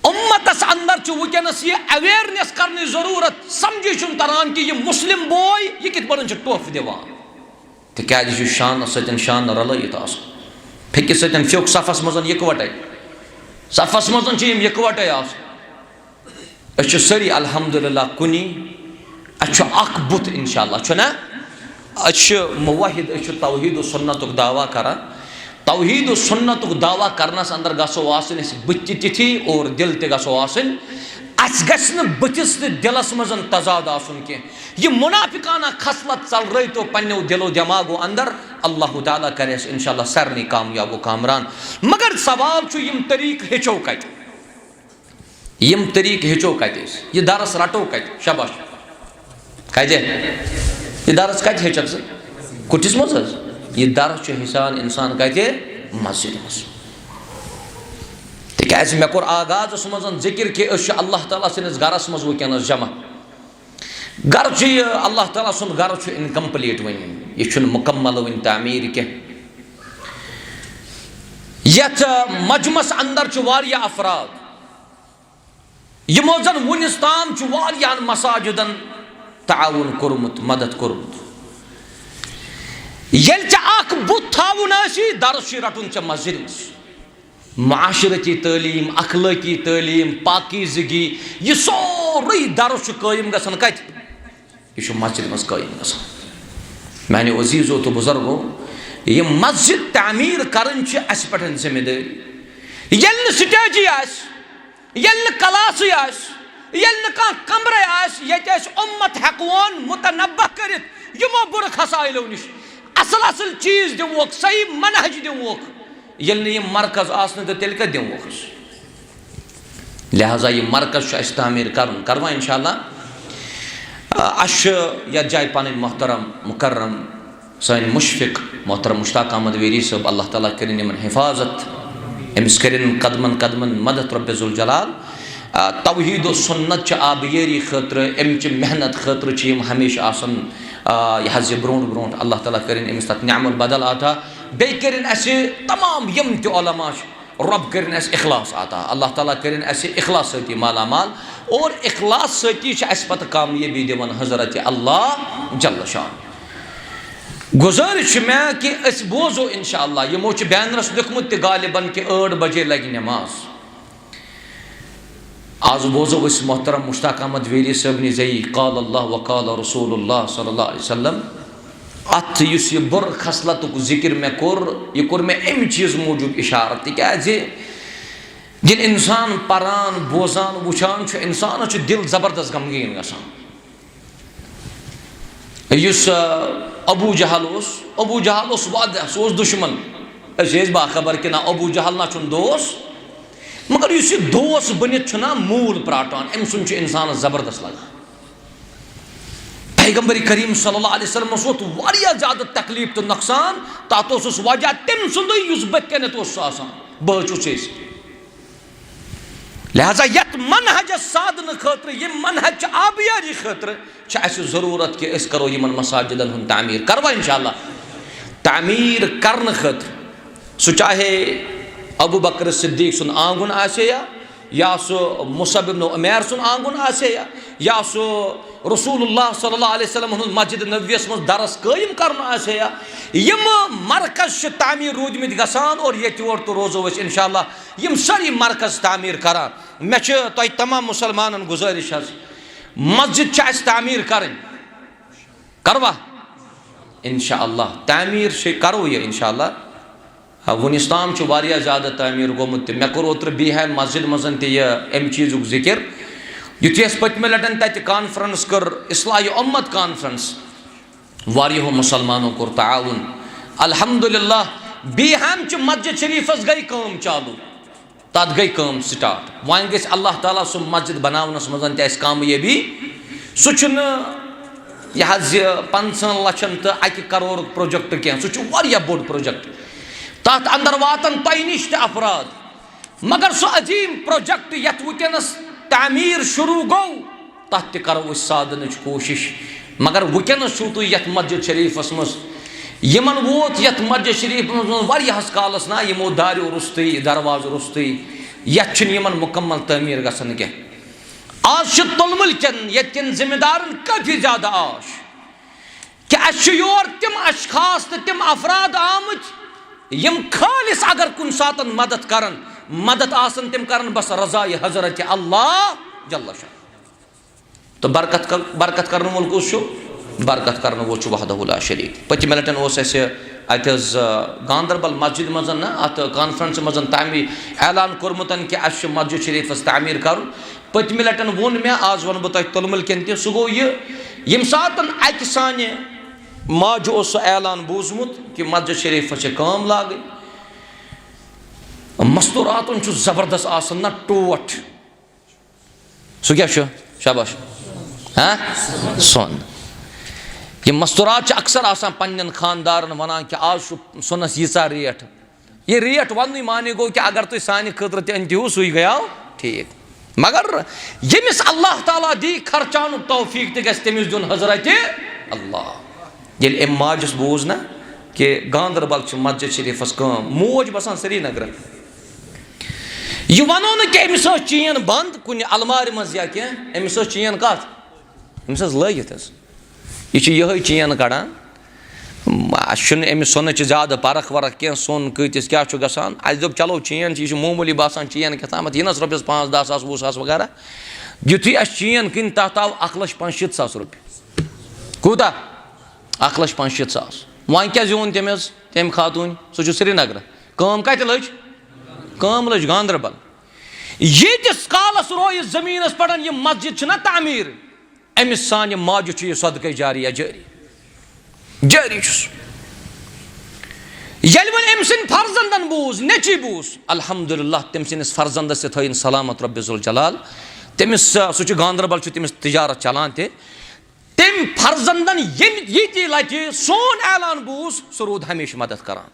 اُمتس اندر چھُ وٕنکیٚنس یہِ awareness کرنٕچ ضروٗرت، سمجھے چھُنہٕ تران کہِ یہِ مُسلِم بوے، یہِ کِتھ پٲٹھۍ چھُ ٹوپھ دِوان۔ تِکیازِ یہِ چھُ شانس سۭتۍ شانہٕ رلٲیِتھ آسان۔ پھیٚکِس سۭتۍ پھیوٚک صفس منٛز یِکوٹے۔ صفس منٛز چھِ یِم یِکوٹے آسان۔ أسۍ چھِ سٲری الحمدللہ کُنی۔ اَسہِ چھُ اکھ بُتھ انشاءاللہ، چھُنہ؟ أسۍ چھِ موحد، أسۍ چھِ توحید و سنتُک دعویٰ کران۔ توحید و سنتُک دعویٰ کرنس اندر گژھو آسٕنۍ أسۍ بٕتھِ تہِ تِتھی اور دِل تہِ گژھو آسٕنۍ۔ اَسہِ گژھِ نہٕ بٕتھِس تہٕ دِلس منٛز تضاد آسُن کینٛہہ۔ یہِ منافقانہ خصلت ژلرٲیتو پننیو دِلو دٮ۪ماغو اندر، اللہ تعالیٰ کرِ اَسہِ انشاءاللہ سارنٕے کامیاب و کامران۔ مگر سوال چھُ، یِم طریٖقہٕ ہیٚچھو کتہِ؟ یِم طریٖقہٕ ہیٚچھو کتہِ أسۍ؟ یہِ درس رٹو کتہِ؟ شاباش۔ کتہِ؟ یہِ درس کتہِ ہیٚچھکھ ژٕ؟ کُٹھِس منٛز حظ؟ یہِ درس چھُ ہیٚچھان انسان کتہِ؟ مسجدِ منٛز۔ تِکیازِ مےٚ کوٚر آغازس منٛز ذکر کہِ أسۍ چھِ اللہ تعالیٰ سٕنٛدِس گرس منٛز وٕنکیٚنس جمع۔ گرٕ چھُ یہِ، اللہ تعالیٰ سُنٛد گرٕ چھُ incomplete وٕنہِ، یہِ چھُنہٕ مُکمل وٕنہِ تعمیٖر کینٛہہ۔ یتھ مجمس اندر چھُ واریاہ افراد، یِمو زن وُنِس تام چھُ واریاہن مساجدن تعاون کوٚرمُت، مدد کوٚرمُت۔ ییٚلہِ ژےٚ اکھ بُتھ تھاوُن آسی، درس چھُے رٹُن ژےٚ مسجدِ منٛز۔ معاشرتی تعلیٖم، اخلٲقی تعلیٖم، پاکیزگی، یہِ سورُے درس چھُ قٲیِم گژھان کتہِ؟ یہِ چھُ مسجد منٛز قٲیِم گژھان۔ میانیو عزیزو تہٕ بزرگو، یہِ مسجد تعمیٖر کرٕنۍ چھِ اسہِ پٮ۪ٹھ ذمہ دٲری۔ ییٚلہِ نہٕ سٹیجی آسہِ، ییٚلہِ نہٕ کلاسٕے آسہِ، ییٚلہِ نہٕ کانٛہہ کمرے آسہِ، ییٚتہِ أسۍ اُمت ہٮ۪کون متنبہ کٔرِتھ یِمو بُرٕ خصایلو نِش، اصل اصل چیٖز دِموکھ، صحیح منہج دِموکھ۔ ییٚلہِ نہٕ یِم مرکز آسنہٕ، تہٕ تیٚلہِ کتہِ دِموکھ أسۍ؟ لہذا یہِ مرکز چھُ اَسہِ تعمیٖر کرُن، کروا انشاءاللہ۔ آ، اَسہِ چھُ یَتھ جایہِ پنٕنۍ محترم مکرم سٲنۍ مشفق محترم مشتاق احمد ویری صٲب، اللہ تعالیٰ کٔرِن یِمن حفاظت، أمِس کٔرِن قدمن قدمن مدد رب ذوالجلال۔ آ، توحید و سنت چہِ آبیٲری خٲطرٕ، اَمہِ چہِ محنت خٲطرٕ چھِ یِم ہمیشہِ آسان آ، یہِ حظ یہِ برونٛٹھ برونٛٹھ، اللہ تعالیٰ کٔرِنۍ أمِس تَتھ نعم البدل عطا۔ بیٚیہِ کٔرِنۍ اَسہِ تمام یِم تہِ علماء چھِ، رۄب کٔرِنۍ اَسہِ اخلاص عطا۔ اللہ تعالیٰ کٔرِنۍ اَسہِ اخلاص سۭتی مالا مال، اور اخلاص سۭتی چھِ اَسہِ پَتہٕ کامیٲبی دِوان حضرت اللہ جل شان۔ گُزٲرِش چھِ مےٚ کہِ أسۍ بوزو انشاءاللہ، یِمو چھُ بینرس لیوٚکھمُت تہِ غالباً کہِ ٲٹھ بجے لگہِ نماز۔ آز بوزو أسۍ محترم مشتاق احمد ویری صٲبنہِ زیی، قال اللہ و قال رسول اللہ صلی اللہ علیہ وسلم۔ اتھ یُس یہِ بُرٕ خصلتُک ذکر مےٚ کوٚر، یہِ کوٚر مےٚ امہِ چیٖز موٗجوٗب اشارت، تِکیازِ ییٚلہِ انسان پران، بوزان، وٕچھان چھُ، انسانس چھُ دل زبردست غمگیٖن گژھان۔ یُس، آ، ابو جہل اوس، ابو جہل اوس واضح، سُہ اوس دشمن۔ أسۍ ٲسۍ باخبر کہِ نہ، ابو جہل نہ چھُنہٕ دوس، مگر یُس یہِ دوس بٔنِتھ چھُنہ موٗل پراٹان، أمۍ سُنٛد چھُ انسانس زبردست لگان۔ پیغمبر کریم صلی اللہ علیہ وسلمس ووت واریاہ زیادٕ تکلیف تہٕ نۄقصان، تتھ اوسُس وجہ تٔمۍ سُنٛدُے، یُس بٔتھۍ کَنٮ۪تھ اوس سُہ آسان، بہٕ حظ چھُس أسۍ۔ لہذا یتھ منہجس سادنہٕ خٲطرٕ، یِم منہج چھِ آبیٲری خٲطرٕ، چھِ اَسہِ ضروٗرت کہِ أسۍ کرو یِمن مساجدن ہُنٛد تعمیٖر۔ کروا انشاءاللہ؟ تعمیٖر کرنہٕ خٲطرٕ، سُہ چاہے ابو بکر صدیق سُنٛد آنگُن آسہِ یا، یا سُہ مصعب ابن عمیر سُنٛد آنگُن آسہِ یا، یا سُہ رسول اللہ صلی اللہ علیہ وسلم ہُنٛد مسجد نبویس منٛز درس قٲیِم کرُن آسہِ یا، یِم مرکز چھِ تعمیٖر روٗدمٕتۍ گژھان اور ییٚتہِ یور تہٕ روزو أسۍ انشاءاللہ یِم سٲری مرکز تعمیٖر کران۔ مےٚ چھِ تۄہہِ تمام مُسلمانن گُزٲرِش حظ، مسجد چھِ اَسہِ تعمیٖر کَرٕنۍ۔ کَروا؟ انشاءاللہ تعمیٖر چھِ، کَرو یہِ انشاءاللہ۔ آ، وُنِس تام چھُ واریاہ زیادٕ تعمیٖر گوٚمُت تہِ۔ مےٚ کوٚر اوترٕ بیٖہامہِ مسجد منٛز تہِ یہِ اَمہِ چیٖزُک ذِکِر۔ یُتھُے اَسہِ پٔتمہِ لَٹٮ۪ن تَتہِ کانفرنس کٔر، اصلاح اُمت کانفرنس، واریاہو مُسلمانو کوٚر تعاوُن۔ الحمدللہ، بیٖہامہِ چہِ مسجد شریٖفَس گٔے کٲم چالوٗ۔ تَتھ گٔے کٲم سٹارٹ۔ وۄنۍ گژھِ اللہ تعالیٰ سُہ مسجد بناونَس منٛز تہِ اَسہِ کامیٲبی۔ سُہ چھُنہٕ یہِ حظ یہِ پنٛژاہَن لَچھَن تہٕ اَکہِ کرورُک پروجیکٹ کینٛہہ، سُہ چھُ واریاہ بوٚڑ پروجیکٹ۔ تَتھ اندر واتَن تۄہہِ نِش تہِ افراد۔ مگر سُہ عظیٖم پروجیکٹ یَتھ وٕنکیٚنَس تعمیٖر شروٗع گوٚو، تَتھ تہِ کَرو أسۍ سادنٕچ کوٗشِش۔ مگر وٕنکیٚنَس چھُو تُہۍ یَتھ مسجد شریٖفَس منٛز، یِمَن ووت یَتھ مسجد شریٖفَس منٛز واریاہَس کالَس نا، یِمو داریو روٚستُے، دروازٕ روٚستُے، یَتھ چھُنہٕ یِمَن مُکمل تعمیٖر گژھان کینٛہہ۔ آز چھِ تُلمُلۍ کٮ۪ن ییٚتہِ کٮ۪ن ذمہ دارَن کٲفی زیادٕ آش کہِ اَسہِ چھِ یور تِم اشخاص تہٕ تِم افراد آمٕتۍ، یِم خٲلص اگر کُنہِ ساتَن مدد کَرَن، مدد آسَن تِم کَرَن بس رضایہِ حضرت اللہ جل شانہ۔ تہٕ برکت کر-، برکت کرن وول کُس چھُ؟ برکت کرن وول چھُ وحدہ لا شریک۔ پٔتمہِ لٹہِ اوس اَسہِ اَتہِ حظ، آ، گاندربل مسجد منٛز نا، اَتھ کانفرنس منٛز تَمہِ اعلان کوٚرمُت کہِ اَسہِ چھُ مسجد شریفس تعمیٖر کرُن۔ پٔتمہِ لٹہِ ووٚن مےٚ، آز وَنہٕ بہٕ تۄہہِ تُلمُل کٮ۪ن تہِ، سُہ گوٚو یہِ، ییٚمہِ ساتہٕ اَکہِ سانہِ ماجہِ اوس سُہ اعلان بوٗزمُت کہِ مسجد شریفس چھِ کٲم لاگٕنۍ، مستوراتن چھُ زبردست آسان نا ٹوٹھ۔ سُہ کیٛاہ چھُ؟ شاباش۔ ہاں؟ سۄن۔ یِم مستورات چھِ اکثر آسان پننٮ۪ن خاندارن ونان کہِ آز چھُ سۄنس ییٖژاہ ریٹ۔ یہِ ریٹ وننُے معنی گوٚو کہِ اگر تُہۍ سانہِ خٲطرٕ تہِ أنۍ تِہِو، سُے گٔیاو ٹھیٖک۔ مگر ییٚمِس اللہ تعالیٰ دی خرچاونُک توفیٖق تہِ گژھِ تٔمِس دیُن حضرت اللہ۔ ییٚلہِ أمۍ ماجس بوٗز نہ کہِ گاندربل چھِ مسجد شریفس کٲم، موج بسان سرینگرٕ۔ یہِ ونو نہٕ کہِ أمِس ٲس چین بنٛد کُنہِ المارِ منٛز یا کینٛہہ، أمِس ٲس چین کتھ؟ أمِس ٲس لٲگِتھ حظ۔ یہِ چھِ یِہوٚے چین کڑان۔ اَسہِ چھُنہٕ أمِس سۄنٕچ زیادٕ پرکھ ورکھ کینٛہہ، سۄن کۭتِس کیٛاہ چھُ گژھان۔ اَسہِ دوٚپ، چلو، چین چھِ، یہِ چھُ معموٗلی باسان، چین کیٛاہ تامَتھ یِنَس رۄپیَس پانٛژھ، دَہ ساس، وُہ ساس وغیرہ۔ یُتھُے اَسہِ چین کٕنۍ، تَتھ آو اَکھ لَچھ پانٛژھ شیٖتھ ساس رۄپیہِ۔ کوٗتاہ؟ اَکھ لَچھ پانٛژھ شیٖتھ ساس۔ وۄنۍ کیٛاہ زیوٗن تٔمۍ حظ، تٔمۍ خاتوٗنۍ؟ سُہ چھُ سرینگرٕ، کٲم کَتہِ لٔج؟ کٲم لٔج گاندربل۔ ییٖتِس کالَس رویہِ زٔمیٖنَس پٮ۪ٹھ یہِ مسجد چھِنہ تعمیٖر، أمِس سانہِ ماجہِ چھُ یہِ صدقے جاریہ جٲری۔ جٲری چھُس۔ ییٚلہِ وۄنۍ أمۍ سٕنٛدۍ فرزندن بوٗز، نیٚچی بوٗز، الحمدللہ، تٔمۍ سٕنٛدِس فرزندس تہِ تھٲیِن سلامت رۄبِ ذوالجلال۔ تٔمِس، سُہ چھُ گاندربل، چھُ تٔمِس تجارت چلان تہِ۔ تٔمۍ فرزندن ییٚمہِ ییٖتی لٹہِ سون اعلان بوٗز، سُہ روٗد ہمیشہِ مدد کران۔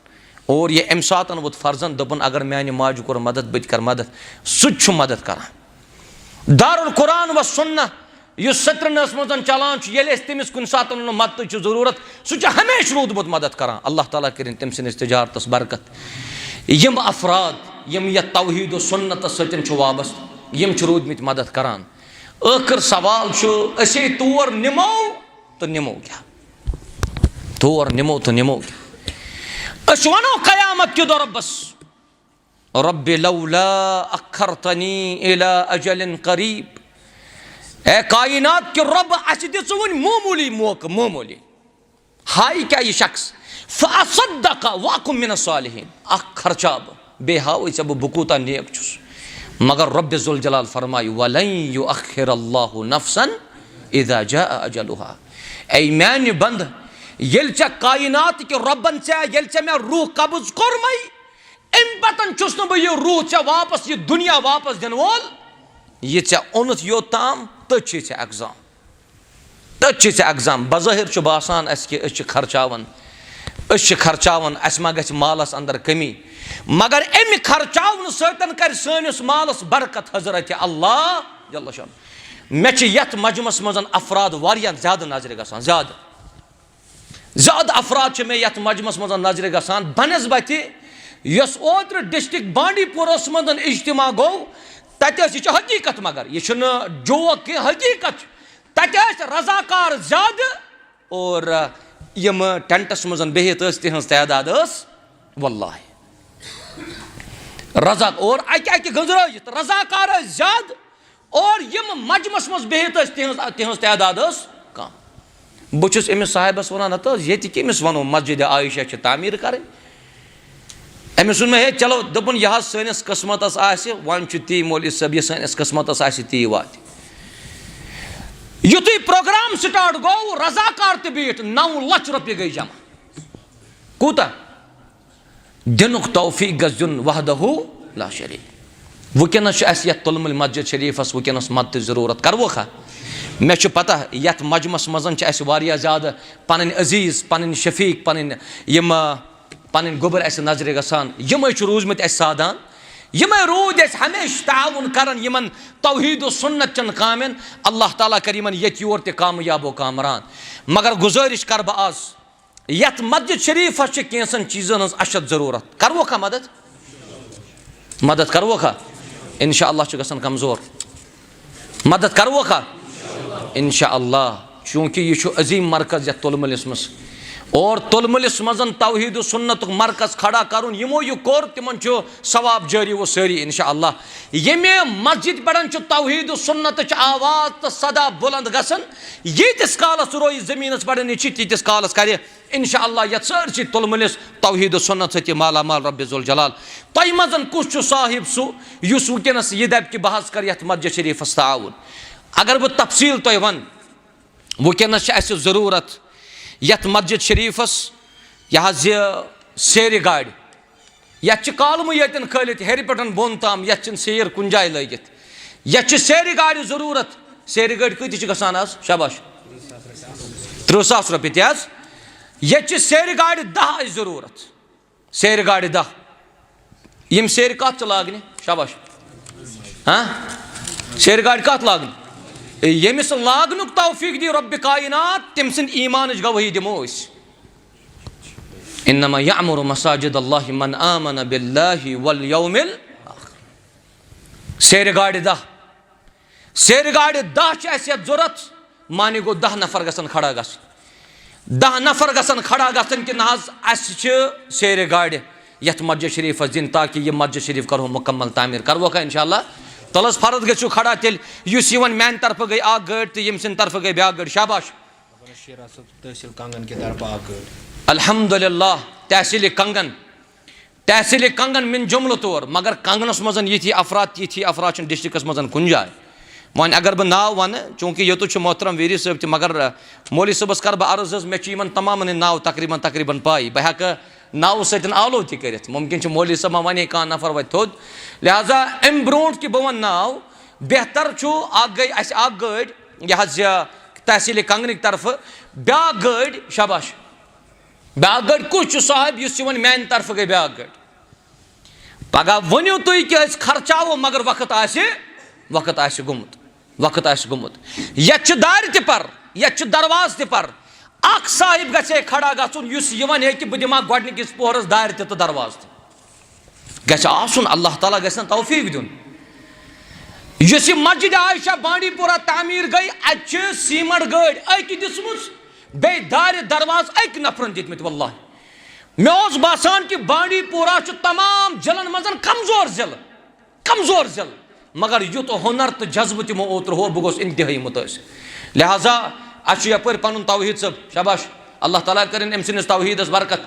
اور یہِ اَمہِ ساتن ووت فرزند، دوٚپُن، اگر میانہِ ماجہِ کوٚر مدد، بہٕ تہِ کرٕ مدد۔ سُہ تہِ چھُ مدد کران۔ دارالقرآن و سنہ یُس سٕترِنَس منٛز چلان چھُ، ییٚلہِ اَسہِ تٔمِس کُنہِ ساتہٕ نہٕ مدتٕچ ضروٗرت، سُہ چھُ ہمیشہِ روٗدمُت مدد کران۔ اللہ تعالیٰ کٔرِن تٔمۍ سٕنٛدِس تجارتس برکت۔ یِم افراد یِم یتھ توحید و سنتس سۭتۍ چھِ وابستہٕ، یِم چھِ روٗدمٕتۍ مدد کران۔ ٲخر سوال چھُ، أسے تور نِمو تہٕ نِمو کیٛاہ؟ تور نِمو تہٕ نِمو کیٛاہ؟ أسۍ وَنو قیامت کہِ دۄہ رۄبس، رب لولا اخرتنی الی اجل قریب۔ اے کائنات کہِ رب، اَسہِ دِ ژٕ وۄنۍ معموٗلی موقعہٕ، معموٗلی۔ ہاے کیٛاہ یہِ شخص، فاصدق واکن من الصالحین، اکھ خرچاو بہٕ، بیٚیہِ ہاوے ژےٚ بہٕ، بہٕ کوٗتاہ نیک چھُس۔ مگر رب ذوالجلال فرمایہِ، ولن یؤخر اللہ نفسا اذا جاء اجلها۔ اے میانہِ بندٕ، ییٚلہِ ژےٚ کائنات کہِ ربن ژےٚ، ییٚلہِ ژےٚ مےٚ روح قبض کوٚرمَے، اَمہِ پتن چھُس نہٕ بہٕ یہِ روح ژےٚ واپس، یہِ دُنیا واپس دِنہٕ وول۔ یہِ ژےٚ اوٚنُتھ یوٚت تام، تٔتھۍ چھُے ژےٚ exam۔ تٔتھۍ چھُے ژےٚ exam۔ بظٲہر چھُ باسان اَسہِ کہِ أسۍ چھِ خرچاوان، أسۍ چھِ خرچاوان، اَسہِ ما گژھِ مالس اندر کمی، مگر اَمہِ خرچاونہٕ سۭتۍ کرِ سٲنِس مالس برکت۔ حضرت اللہ جل شان۔ مےٚ چھِ یتھ مجمس منٛز افراد واریاہ زیادٕ نظرِ گژھان، زیادٕ۔ زیادٕ افراد چھِ مےٚ یتھ مجمس منٛز نظرِ گژھان بنسبتہِ یۄس اوترٕ ڈسٹرکٹ بانڈی پورس منٛز اجتماع گوٚو۔ تتہِ ٲس، یہِ چھِ حقیقت، مگر یہِ چھُنہٕ joke کینٛہہ، حقیقت چھِ۔ تتہِ ٲسۍ رضاکار زیادٕ اور یِم ٹینٹس منٛز بِہِتھ ٲسۍ، تِہنٛز تعداد ٲس واللہ رضاک، اور اکہِ اکہِ گٔنزرٲیِتھ رضاکار ٲسۍ زیادٕ۔ اور یِم مجمس منٛز بِہِتھ ٲسۍ، تِہنٛز، تِہنٛز تعداد ٲس کم۔ بہٕ چھُس أمِس صاحبس ونان، ہتہٕ حظ، ییٚتہِ کٔمِس ونو مسجد عائشہ چھِ تعمیٖر کرٕنۍ؟ أمِس ووٚن مےٚ، ہے چلو، دوٚپُن، یہِ حظ سٲنِس قٕسمتس آسہِ، وۄنۍ چھُ تی مولوی صٲب، یہِ سٲنِس قٕسمتس آسہِ، تی واتہِ۔ یُتھُے پروگرام سٹارٹ گوٚو، رضاکار تہِ بیٖٹھ، نو لچھ رۄپیہِ گٔے جمع۔ کوٗتاہ؟ دِنُک توفیق گژھِ دیُن وحدہ لا شریک۔ وٕنکیٚنَس چھُ اَسہِ یَتھ تُلمُلۍ مسجد شریٖفَس وٕنکیٚنَس مدتٕچ ضروٗرت۔ کَروکھا؟ مےٚ چھُ پَتہ، یَتھ مجمَس منٛز چھِ اَسہِ واریاہ زیادٕ پَنٕنۍ عزیٖز، پَنٕنۍ شفیق، پَنٕنۍ یِم، آ، پَنٕنۍ گوٚبٕر اَسہِ نظرِ گژھان۔ یِمَے چھِ روٗزمٕتۍ اَسہِ سادان۔ یِمَے روٗدۍ اَسہِ ہمیشہِ تعاوُن کَران یِمَن توحیٖد و سُنت چٮ۪ن کامٮ۪ن۔ اللہ تعالیٰ کَرِ یِمَن ییٚتہِ یور تہِ کامیاب و کامران۔ مگر گُزٲرِش کَرٕ بہٕ آز، یتھ مسجد شریفس چھِ کینٛژن چیٖزن ہٕنٛز اشد ضروٗرت۔ کروکھا مدد؟ مدد کروکھا؟ انشاءاللہ چھُ گژھان کمزور۔ مدد کروکھا؟ انشاءاللہ، چونکہ یہِ چھُ عظیٖم مرکز یتھ تُلمُلِس منٛز۔ اور تُلمُلِس منٛز توحید و سنتُک مرکز کھڑا کرُن، یِمو یہِ کوٚر، تِمن چھُ ثواب جٲری و سٲری انشاءاللہ۔ ییٚمہِ مسجد پٮ۪ٹھ چھُ توحید و سنتٕچ آواز تہٕ صدا بلند گژھان، ییٖتِس کالس روزِ زٔمیٖنس پٮ۪ٹھ یہِ چھِ، تیٖتِس کالس کرِ انشاءاللہ یتھ سٲرسٕے تُلمُلِس توحید و سنت سۭتۍ مالا مال رب ذوالجلال۔ تۄہہِ منٛز کُس چھُ صاحب سُہ یُس وٕنکیٚنس یہِ دپہِ کہِ بہٕ حظ کرٕ یتھ مسجد شریفس تعاوُن؟ اگر بہٕ تفصیل تۄہہِ ونہٕ، وٕنکیٚنس چھِ اسہِ ضروٗرت یتھ مسجد شریفس، یہِ حظ یہِ سیرِ گاڑِ۔ یتھ چھِ کالمہٕ ییٚتٮ۪ن کھٲلِتھ ہیٚرِ پٮ۪ٹھ بۄن تام، یتھ چھِنہٕ سیر کُنہِ جایہِ لٲگِتھ۔ یتھ چھِ سیرِ گاڑِ ضروٗرت۔ سیرِ گٲڑۍ کۭتِس چھِ گژھان آز؟ شاباش۔ ترٕٛہ ساس رۄپیہِ تہِ حظ۔ ییٚتہِ چھِ سیرِ گاڑِ دَہ اَسہِ ضروٗرت۔ سیرِ گاڑِ دَہ۔ یِم سیرِ کتھ چھِ لاگنہِ؟ شاباش۔ ہاں؟ سیرِ گاڑِ کتھ لاگنہِ؟ ییٚمِس لاگنُک توفیق دی رۄبِ کاینات، تٔمۍ سٕنٛدِ ایٖمانٕچ گوٲہی دِمو أسۍ۔ انما یعمر مساجد اللہ من آمن باللہ والیوم الآخر۔ سیرِ گاڑِ دَہ۔ سیرِ گاڑِ دَہ چھِ اَسہِ یَتھ ضوٚرَتھ، معنی گوٚو دَہ نفر گژھن کھڑا گژھٕنۍ۔ دَہ نفر گژھن کھڑا گژھٕنۍ کہِ نہ حظ، اَسہِ چھِ سیرِ گاڑِ یَتھ مسجد شریٖفَس دِنۍ، تاکہِ یہِ مسجد شریٖف کَرہو مُکمل تعمیٖر۔ کَروکھا انشاءاللہ؟ تَلہٕ حظ فرض گٔژھِو کھڑا تیٚلہِ، یُس یِوان میٛانہِ طرفہٕ گٔے اَکھ گٲڑۍ تہٕ ییٚمہِ سٕنٛدِ طرفہٕ گٔے بیٛاکھ گٲڑۍ۔ شاباش۔ شیر احسد تحصیل کنگن کہِ طرفہٕ اَکھ گٲڑۍ۔ الحمدللہ، تحصیٖلِ کنگن۔ تحصیل کنگن من جملہ طور، مگر کنگنس منٛز یِتھی افراد، تِتھی افراد چھِنہٕ ڈسٹرکٹس منٛز کُنہِ جایہِ۔ وۄنۍ اگر بہٕ ناو ونہٕ، چونکہ یوٚتُتھ چھُ محترم ویری صٲب تہِ، مگر، آ، مولوی صٲبس کرٕ بہٕ عرض حظ، مےٚ چھِ یِمن تمامن ہٕنٛدۍ ناو تقریباً، تقریباً پاے۔ بہٕ ہٮ۪کہٕ ناوٕ سۭتۍ آلو تہِ کٔرِتھ۔ ممکن چھُ مولوی صٲب ما ونہِ کانٛہہ نفر وتہِ تھوٚد۔ لہذا امہِ برونٛٹھ کہِ بہٕ ونہٕ ناو، بہتر چھُ اکھ گٔے اسہِ اکھ گٲڑۍ، یہِ حظ یہِ تحصیل کنگنٕکۍ طرفہٕ، بیٛاکھ گٲڑۍ، شاباش۔ بیٛاکھ گٲڑۍ کُس چھُ صاحب، یُس یہِ وۄنۍ میٛانہِ طرفہٕ گٔے بیٛاکھ گٲڑۍ؟ پگاہ ؤنِو تُہۍ کہِ أسۍ خرچاوو، مگر وقت آسہِ، وقت آسہِ گوٚمُت۔ وقت آسہِ گوٚمُت۔ یتھ چھِ دارِ تہِ پر، یتھ چھِ دروازٕ تہِ پر۔ اکھ صاحب گژھِ ہے کھڑا گژھُن، یُس یہِ ونہِ ہے کہِ بہٕ دِمہٕ ہا گۄڈٕنِکِس پوہرس دارِ تہِ تہٕ دروازٕ تہِ۔ گژھِ آسُن، اللہ تعالیٰ گژھِ نہ توفیق دیُن۔ یُس یہِ مسجد عائشہ بانڈی پورہ تعمیٖر گٔے، اتہِ چھِ سیمنٹ گٲڑۍ أکۍ دِژمٕژ، بیٚیہِ دارِ دروازٕ أکۍ نفرن دِتمٕتۍ۔ واللہ مےٚ اوس باسان کہِ بانڈی پورہ چھُ تمام ضلعن منٛز کمزور ضلعہٕ۔ کمزور ضلعہٕ، مگر یُتھ ہُنر تہٕ جذبہٕ تِمو اوترٕ ہوو، بہٕ گوس انتہٲیی مُتٲثر۔ لہذا اَسہِ چھُ یپٲرۍ پنُن توحیٖد صٲب، شاباش، اللہ تعالیٰ کٔرِنۍ أمۍ سٕنٛدِس توحیٖدس برکت۔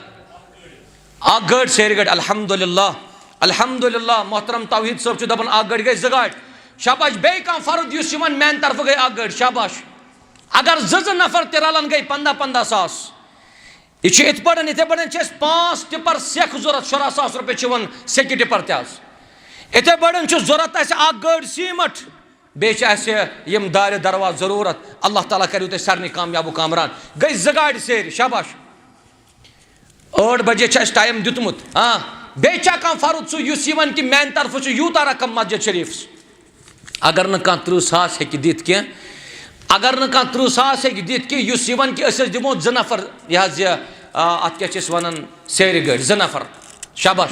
اکھ گٲڑۍ سیرِ گٲڑۍ، الحمدللہ، الحمدللہ، محترم توحیٖد صٲب چھُ دپان اکھ گٲڑۍ گٔے زٕ گاڑِ، شاباش۔ بیٚیہِ کانٛہہ فرد یُس یِمن میانہِ طرفہٕ گٔے اکھ گٲڑۍ، شاباش۔ اگر زٕ زٕ نفر تہِ رلن گٔے پنٛداہ پنٛداہ ساس۔ یہِ چھُ یِتھ پٲٹھۍ، یِتھے پٲٹھۍ چھِ اَسہِ پانٛژھ ٹِپر سٮ۪کھ ضوٚرتھ، شُراہ ساس رۄپیہِ چھِ یِوان سٮ۪کہِ ٹِپر تہِ حظ۔ یِتھے پٲٹھۍ چھُ ضوٚرتھ اَسہِ اکھ گٲڑۍ سیٖمٹ، بیٚیہِ چھِ اَسہِ یِم دارِ دروازٕ ضروٗرت۔ اللہ تعالیٰ کَرِو تۄہہِ سارنٕے کامیاب و کامران۔ گٔے زٕ گاڑِ سیرِ، شاباش۔ ٲٹھ بجے چھُ اَسہِ ٹایم دیُتمُت۔ آ، بیٚیہِ چھا کانٛہہ فرد سُہ یُس یہِ وَنہِ کہِ میٛانہِ طرفہٕ چھُ یوٗتاہ رقم مسجد شریٖفس؟ اگر نہٕ کانٛہہ تٕرٛہ ساس ہیٚکہِ دِتھ کینٛہہ، اگر نہٕ کانٛہہ تٕرٛہ ساس ہیٚکہِ دِتھ کینٛہہ، یُس یہِ وَنہِ کہِ أسۍ حظ دِمو زٕ نفر، یہِ حظ یہِ، آ، اَتھ کیٛاہ چھِ أسۍ وَنان، سیرِ گٲڑۍ، زٕ نفر، شاباش۔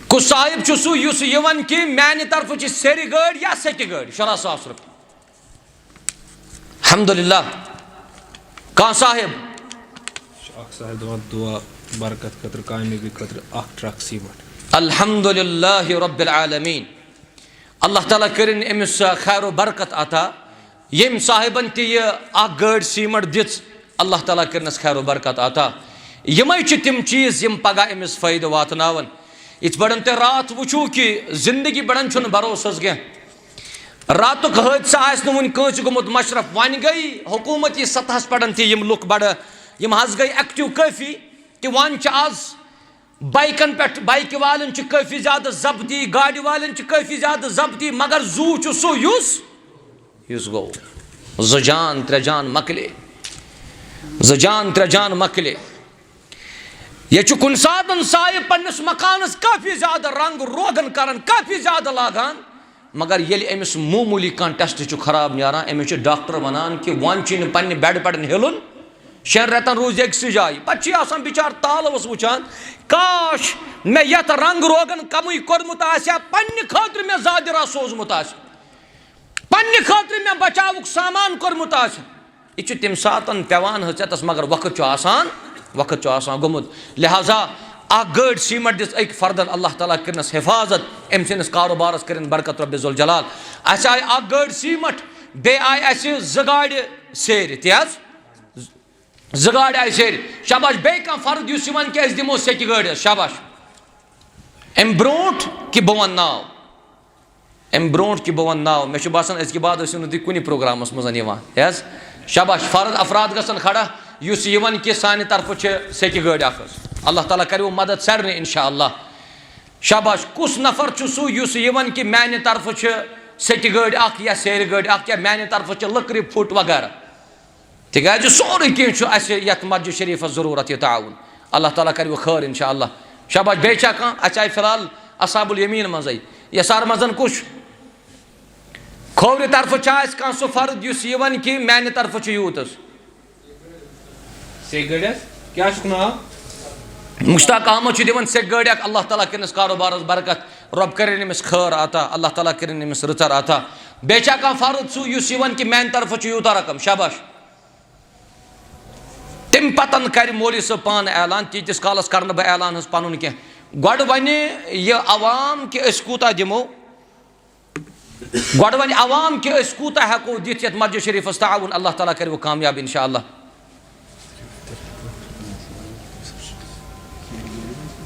کُس صاحب چھُ سُہ یُس یہِ وَنہِ کہِ میٛانہِ طرفہٕ چھِ سیرِ گٲڑۍ یا سیٚکہِ گٲڑۍ، شُراہ ساس رۄپیہِ؟ الحمدللہ۔ کانٛہہ صاحب؟ چھُ اکھ صاحب دِوان دُعا برکت خٲطرٕ، کامیٲبی خٲطرٕ اکھ ٹرک سیمٹ۔ الحمدللہ رب العالمین۔ اللہ تعالیٰ کٔرِن أمِس خیر و برکت عطا۔ ییٚمۍ صاحبن تہِ یہِ اکھ گٲڑۍ سیمٹ دِژ، اللہ تعالیٰ کٔرِنس خیر و برکت عطا۔ یِمے چھِ تِم چیٖز یِم پگاہ أمِس فٲیدٕ واتناون۔ یِتھ پٲٹھۍ تُہۍ راتھ وٕچھِو کہِ زندگی پٮ۪ٹھ چھُنہٕ بھروسہٕ حظ کینٛہہ۔ راتُک حٲدثہٕ آسہِ نہٕ وُنہِ کٲنٛسہِ گوٚمُت مشرف، وۄنۍ گٔے حکوٗمتی سطحس پٮ۪ٹھ تہِ یِم لُکھ بڑٕ، یِم حظ گٔے ایکٹیو کٲفی، تہِ وۄنۍ چھِ آز بایکن پٮ۪ٹھ، بایکہِ والٮ۪ن چھِ کٲفی زیادٕ ضبطی، گاڑِ والٮ۪ن چھِ کٲفی زیادٕ ضبطی، مگر زُو چھُ سُہ یُس، یُس گوٚو۔ زٕ جان، ترٛےٚ جان مۄکلے، زٕ جان، ترٛےٚ جان مۄکلے۔ ییٚتہِ چھُ کُنہِ ساتن صاحب پننِس مکانس کٲفی زیادٕ رنگ روغن کران، کٲفی زیادٕ لاگان، مگر ییٚلہِ أمِس معموٗلی کانٛہہ ٹیسٹ چھُ خراب نیران، أمِس چھُ ڈاکٹر ونان کہِ وۄنۍ چھُے نہٕ پننہِ بیڈٕ پٮ۪ٹھ ہِلُن، شٮ۪ن رٮ۪تن روٗزِ أکسٕے جایہِ۔ پتہٕ چھُ یہِ آسان بِچارٕ تالوَس وٕچھان، کاش مےٚ یتھ رنگ روغن کمٕے کوٚرمُت آسہِ ہا، پننہِ خٲطرٕ مےٚ زادِ راہ سوٗزمُت آسہِ، پننہِ خٲطرٕ مےٚ بچاوُک سامان کوٚرمُت آسہِ۔ یہِ چھُ تَمہِ ساتَن پٮ۪وان حضرتَس، مگر وقت چھُ آسان، وقت چھُ آسان گوٚمُت۔ لہذا اکھ گٲڑۍ سیمٹ دِژ أکۍ فردن، اللہ تعالیٰ کٔرنَس حفاظت، أمۍ سٕنٛدِس کاروبارس کٔرِن برکت رب ذوالجلال۔ اَسہِ آیہِ اکھ گٲڑۍ سیمٹ، بیٚیہِ آیہِ اَسہِ زٕ گاڑِ سیرِ، تہِ حظ، زٕ گاڑِ آیہِ سیرِ۔ شاباش، بیٚیہِ کانٛہہ فرد یُس یہِ وَنہِ کہِ أسۍ دِمو سیٚکہِ گٲڑۍ حظ، شاباش۔ اَمہِ برونٛٹھ کہِ بہٕ وَنہٕ ناو، اَمہِ برونٛٹھ کہِ بہٕ وَنہٕ ناو، مےٚ چھُ باسان، أزکہِ بعد ٲسِو نہٕ تُہۍ کُنہِ پروگرامَس منٛز یِوان۔ یہِ حظ، شاباش، فرد افراد گژھن کھڑا، یُس یہِ وَنہِ کہِ سانہِ طرفہٕ چھِ سیٚکہِ گٲڑۍ اَکھ حظ۔ اللہ تعالیٰ کَرِ وۄنۍ مدد سارنٕے، اِنشاء اللہ۔ شاباش، کُس نفر چھُ سُہ، یُس یہِ وَنہِ کہِ میٛانہِ طرفہٕ چھِ سیٚکہِ گٲڑۍ اَکھ یا سیرِ گٲڑۍ اَکھ یا میٛانہِ طرفہٕ چھِ لٔکرِ پھُٹ وغیرہ؟ تِکیٛازِ سورُے کینٛہہ چھُ اَسہِ یَتھ مسجد شریٖفَس ضروٗرت، یہِ تعاوُن۔ اللہ تعالیٰ کَرِ وۄنۍ خٲر، اِنشاء اللہ۔ شاباش، بیٚیہِ چھا کانٛہہ؟ اَسہِ آیہِ فی الحال اصحاب الیمیٖن منٛزٕے۔ یَسار منٛز کُس چھُ؟ کھوورِ طرفہٕ چھا اَسہِ کانٛہہ سُہ فرد یُس یہِ وَنہِ کہِ میٛانہِ طرفہٕ چھُ یوٗت حظ؟ سیٚکہِ گٲڑۍ حظ؟ کیٛاہ چھُکھ ناو؟ مشتاق احمد چھُ دِوان سیٚکہِ گٲڑۍ اَکھ، اللہ تعالیٰ کٔرِنَس کاروبارَس برکت، رۄب کٔرِنۍ أمِس خٲر عطا، اللہ تعالیٰ کٔرِنۍ أمِس رٕژَر عطا۔ بیٚیہِ چھا کانٛہہ فرد سُہ یُس یہِ وَنہِ کہِ میٛانہِ طرفہٕ چھُ یوٗتاہ رقم؟ شاباش۔ تَمہِ پَتَن کَرِ مولوی صٲب پانہٕ اعلان، تیٖتِس کالَس کَرٕ نہٕ بہٕ اعلان حظ پَنُن کینٛہہ۔ گۄڈٕ وَنہِ یہِ عوام کہِ أسۍ کوٗتاہ دِمو، گۄڈٕ وَنہِ عوام کہِ أسۍ کوٗتاہ ہٮ۪کو دِتھ یَتھ مسجد شریٖفَس تعاوُن، اللہ تعالیٰ کَرِ وۄنۍ کامیاب، اِنشاء اللہ۔